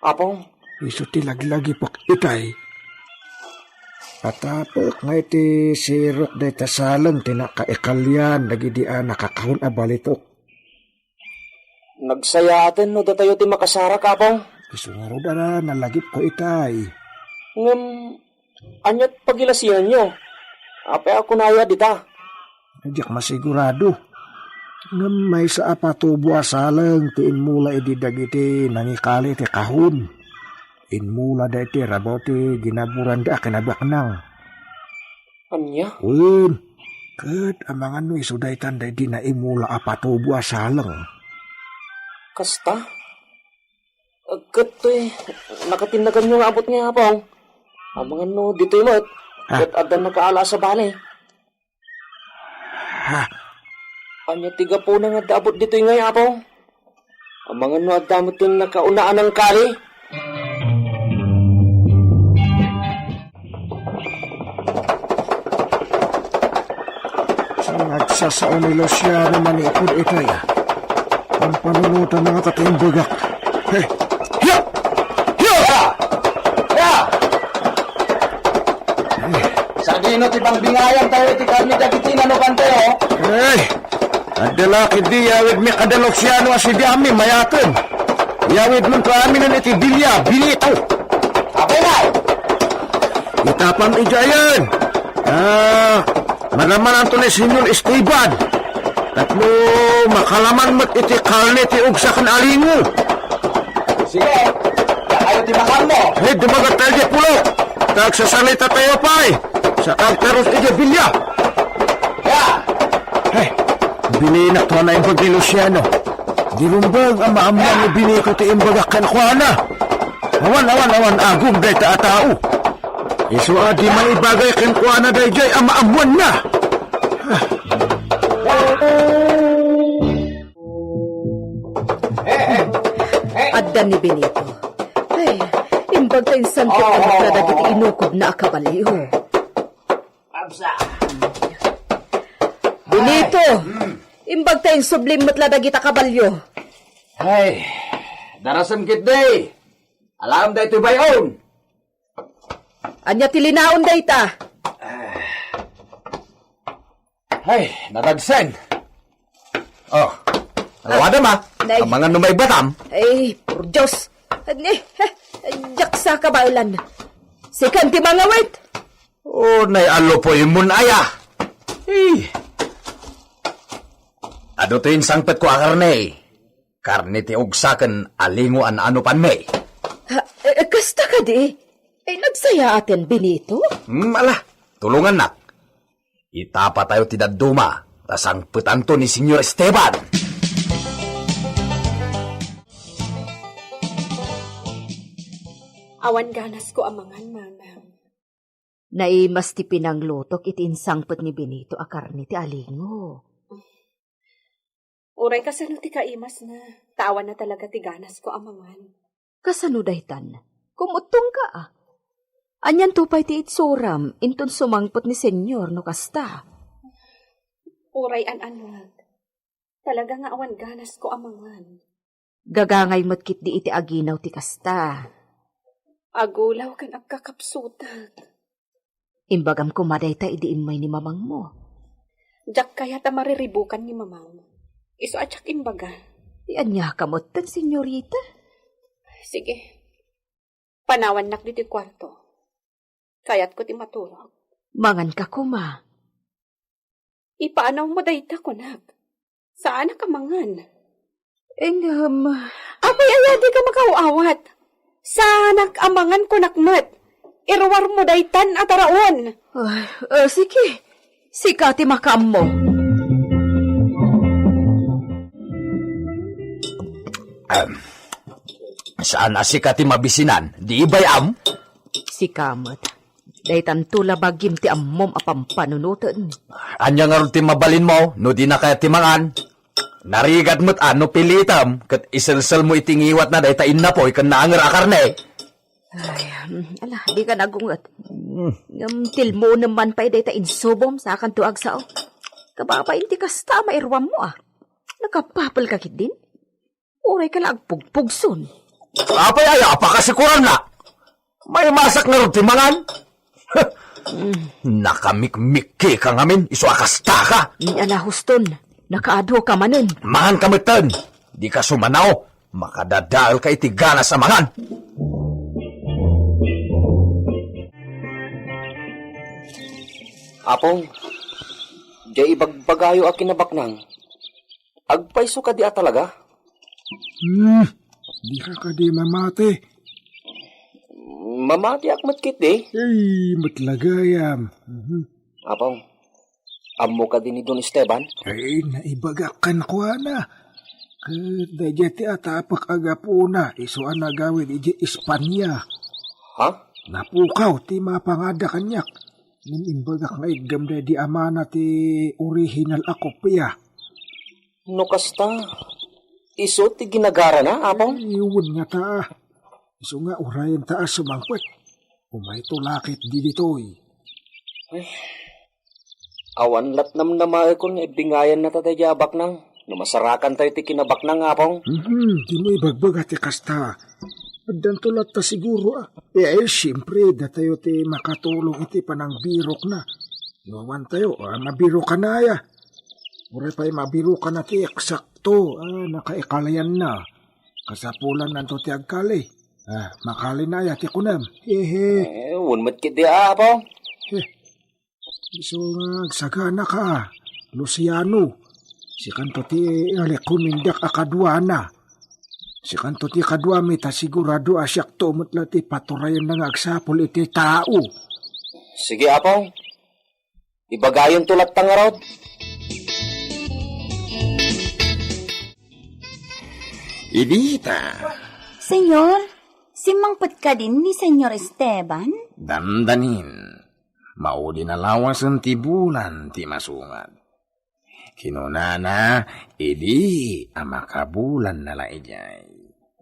Apong? Isu ti laglagipek itay. Atapek nga iti sirok dayta saleng ti nakaikalian dagidi a nakakahun a balitok. Nagsayaaten no datayo ti makasarak, Apong. Isu ngarud a nalagipko itay. Ngem, ania't pagilasianyo? Apay a kunayo a dita? Diak masigurado. Ngem maysa a patubo a saleng ti immula idi dagiti nangikali ti kahun. Immulada iti rabaw ti ginaburanda a kinabaknang. Ania? Wen, ket amangan no isu daytan daydi naimula a patubo a saleng. Kasta? Ket toy nakatinnaganyo nga abut nga, Apong? Amangan no ditoy met, ah, ket adda nakaala a sabali. Ha? Ania ti gapuna nga adda abut ditoy ngay, Apong? Amangan no adda met ti nakauna a nangkali? Sa nagsasao ni Luciano manipud itay, ah. Pampanunotan na nga ta ti imbagak. Hey! Hiya! Hiya! Hiya! Sadino ti bangbingayan tayo iti karne dagiti nanukan tayo? Hey! Adda la ketdi yawidmi kada Luciano a sibiami, mayaten. Yawidmonto aminen iti bilia, Benito. Apay ngay? Itapam idiayen. Ah, maramananto ni Senyor Esteban. Tapno makalaman met iti karne ti ugsaken a lingo. Sige, dakayo ti makanmo. Hey, dumagat tayo di pulo. Tagsasalita tayo pay. Sa agtaros iti bilia. Ya! Hey, bilinak to na imbag ni Luciano. Di rumbag a maammuan ni Benito ti imbagak kenkuana. Awan, awan, awan, agum dayta a tao. Isu a di maibagay kenkuana daydiay a maammuanna. Adda ni Benito. Ay, imbag ta insangpet na met la dagiti inukodna a kabalio. Absa. Benito, imbag ta insublim met la dagita kabalio. Ay, darasem ketdi. Alam daytoy bay-on. Ania ti linaon dayta? Ay, nadagsen. Oh, alawadam, ah. Nay. Amangan no maibatam. Ay, por Dios. Ni, eh, diak sa kabaelan. Sikan ti mangawit. Oh, nay alupoy mon aya. Eh. Adu to insangpetko a karne. Karne ti ugsaken a lingo a naanupanmi. Ha, eh, kasta kadi? Eh, nagsayaaten, Benito? Hmm, ala, tulongannak. Itapa tayo ti dadduma, ta sangpetanto ni Senyor Esteban. Awan ganasko a mangan, Mamang. Naimas ti pinanglutok iti insangpet ni Benito a karne ti alingo. Uray kasano ti kaimasna, ta awan na talaga ti ganasko a mangan. Kasano daytan? Kumuttongka, a? Anianto pay ti itsuram inton sumangpet ni Senyor no kasta? Uray an-anuak. Talaga nga awan ganasko a mangan. Gagangay met ketdi iti aginaw ti kasta. Agulaw ken agkakapsutak. Imbagam koma dayta idi immay ni mamangmo. Diak kayat a mariribukan ni mamang. Isu a diak imbaga. Ania ka metten, senyorita? Sige. Panawannak ditoy kuarto. Kayatko ti maturog. Manganka koma. Ipaanawmo dayta, kunak. Saanak a mangan. Ngem, apay aya dika makaaw-awat? Saanak a mangan, kunak met. Iruarmo daytan a taraon. Ah, ah, sige. Sika ti makaammo. Ahem. Saan a sika ti mabisinan, di bay-am? Sika met. Daytanto la bagim ti ammom a pampanunoten. Ania ngarud ti mabalinmo no dina kayat ti mangan? Narigat met a no pilitem ket iselselmo iti ngiwatna dayta innapoy ken naanger a karne. Ay, mm, ala, dika nagunget. Mm. Ngem tilmonem man pay dayta insubom, sakanto agsao. Kababain ti kasta a mairuammo, a. Nakapapelka ketdin? Uray ka la agpugpugson. Apay aya a pakasikuranna? Maimasak ngarud ti mangan? Nakamikmikkika ngamin, isu a kastaka. Ni ala, huston, nakaadu ka manen. Mangan ka metten. Dika sumanaw. Makadadaelka iti ganas a mangan. Apong, diay ibagbagayo a kinabaknang. Agpayso kadi a talaga? Hmm, dika kadi mamati? Mamatiak met ketdi. Ay, met la gayam. Mhm. Apong, ammo kadi ni Don Esteban? Ay, naibagak kenkuana. Ket daydiay ti atapek a gapuna, isu a nagawid idiay Espania. Ha? Napukaw ti mapangada kaniak. Ngem imbagak nga igem daydi amana ti orihinal a kopia. No kasta, isu ti ginagarana, Apong? Ay, wen ngata. Isu nga urayenta a sumangpet. Umayto la ketdi ditoy. Ay, awan lat namnamaekon nga ibbingayannata daydiay a baknang. No masarakantayo ti kinabaknang, Apong? Mhm, dimo ibagbaga ti kasta. Addanto latta siguro, a. Eh, ay, siyempre, datayo ti makatulong iti panangbirokna. No awantayo, a, mabirokan aya. Uray pay mabirokan ti eksakto a nakaikalayanna. Kasapulannanto ti agkali. A, makalin aya ti kunem. Hehe. Eh, wen met ketdi, Apong. Eh, isu nga agsaganaka, Luciano. Sikanto ti rekomendak a kaduana. Sikanto ti kaduami ta sigurado a siakto met la ti paturayenna nga agsapul iti tao. Sige, Apong. Ibagayonto latta ngarud. Idita. Senyor, simmangpet kadin ni Senyor Esteban? Dandanin. Maudina lawasen ti bulan ti masungad. Kinunana, idi a makabulanna la idiay.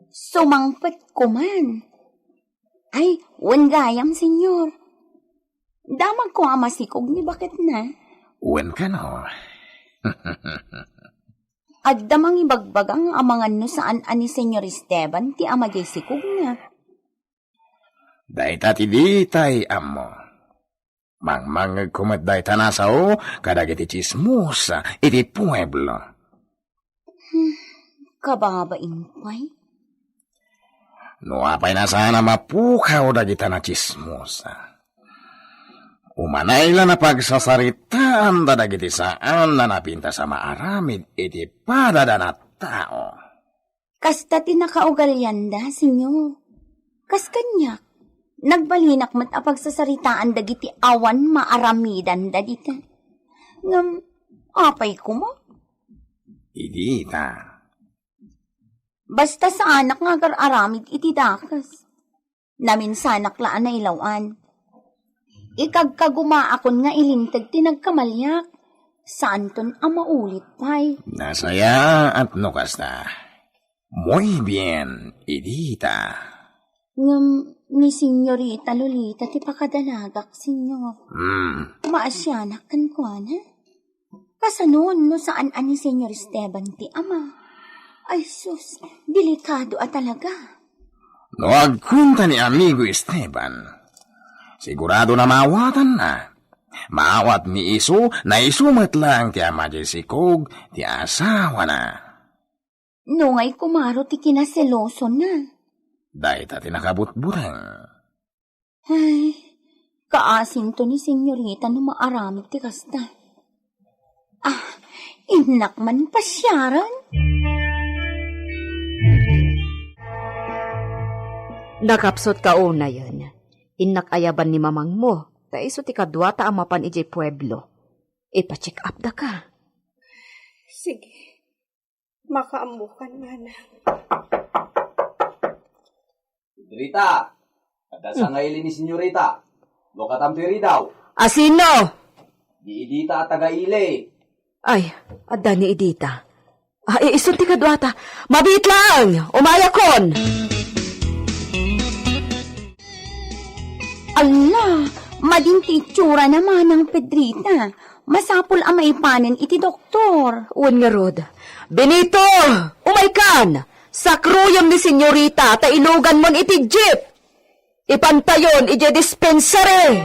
Sumangpet koman. Ay, wen gayam, Senyor. Damagko a masikog ni baketna. Wen kano. Adda mangibagbaga nga amangan no saan a ni Senyor Esteban ti ama diay sikogna. Dayta ti ditay ammo. Mangmangngegko met dayta a sao kadagiti tsismosa iti pueblo. Hmm, kababain pay. No apay a saan a mapukaw dagita a tsismosa. Umanay la a pagsasaritaanda dagiti saan a napintas a maaramid iti padadanan a tao. Kasta ti nakaugalianda, Senyor. Kas kaniak, nagbalinak met a pagsasaritaan dagiti awan maaramidanda dita. Ngem, apay koma? Idita. Basta saanak nga agar-aramid iti dakes. Naminsanak la a nailaw-an. Ikagkagumaakon nga ilinteg ti nagkamaliak. Saanton a maulit pay. Nasayaat no kasta. Muy bien, Idita. Ngem ni Senyorita Lolita ti pakadalagak, Senyor. Hmm. Maasianak kenkuana? Kasano no saan a ni Senyor Esteban ti ama? Ay sus, delikado a talaga. No agkuenta ni Amigo Esteban, Sigurado a maawatanna. Maawat ni isu, no isu met laeng ti ama diay sikog ti asawana. Nungay kumaro ti kinaselosona. Dayta ti nakabutbuteng. Ay, kaasinto ni Senyorita no maaramid ti kasta. Ah, innak man pasiaran. Nakapsut ka unayen. Innak ayaban ni mamangmo, ta isu ti kaduata a mapan idiay pueblo. Ipa-check up daka. Sige. Makaammokan, manang. Rita, adda sangaili ni Senyorita. Lukatam ti ridaw. Asino? Di Idita a taga Ili. Ay, adda ni Idita. Ah, isun ti kaduata. Mabiit laeng, umayakon. Alla, madin ti itsura na, Manang Pedrita. Masapul a maipanen iti doktor. Wen ngarud. Benito, umaykan! Sakruyem ni Senyorita ta iluganmon iti jeep. Ipantayon idiay dispensary.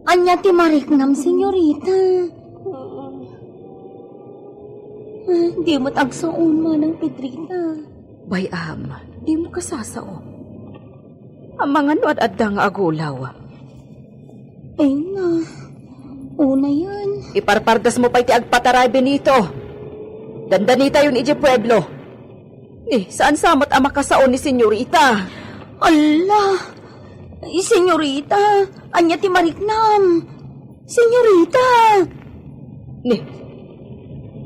Ania ti mariknam, Senyorita? Ah, di met agsaon, Manang Pedrita. Bay-am, dimo kasasao. Amangan no ad-adda nga agulaw. Ay na, unayen. Iparpardasmo pay ti agpataray, Benito. Dandanitayon idiay pueblo. Eh, saan sa met a makasao ni Senyorita? Alla! Senyorita, ania ti mariknam? Senyorita! Ni,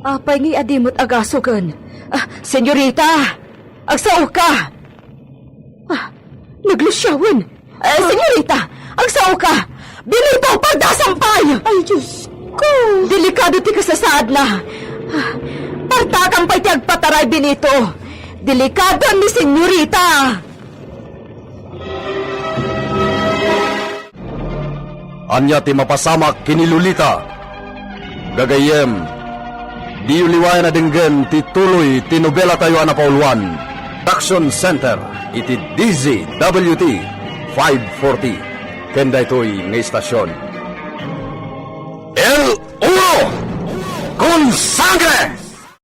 apay ngay a di met agasogen? Ah, Senyorita! Agsaoka! Ah, naglusiawen! Eh, Senyorita, agsaoka! Benito, pardasam pay! Ay, Diyos ko! Delikado ti kasasaadna. Ah, partakam pay ti agpataray, Benito. Delikado ni Senyorita. Ania ti mapasamak ken ni Lolita? Gagayyem, diyo liwayan a denggen ti tuloy ti nobelatayo a napauluan. Production Center iti D Z W T five forty. Ken daytoy nga istasion. El Oro con Sangre!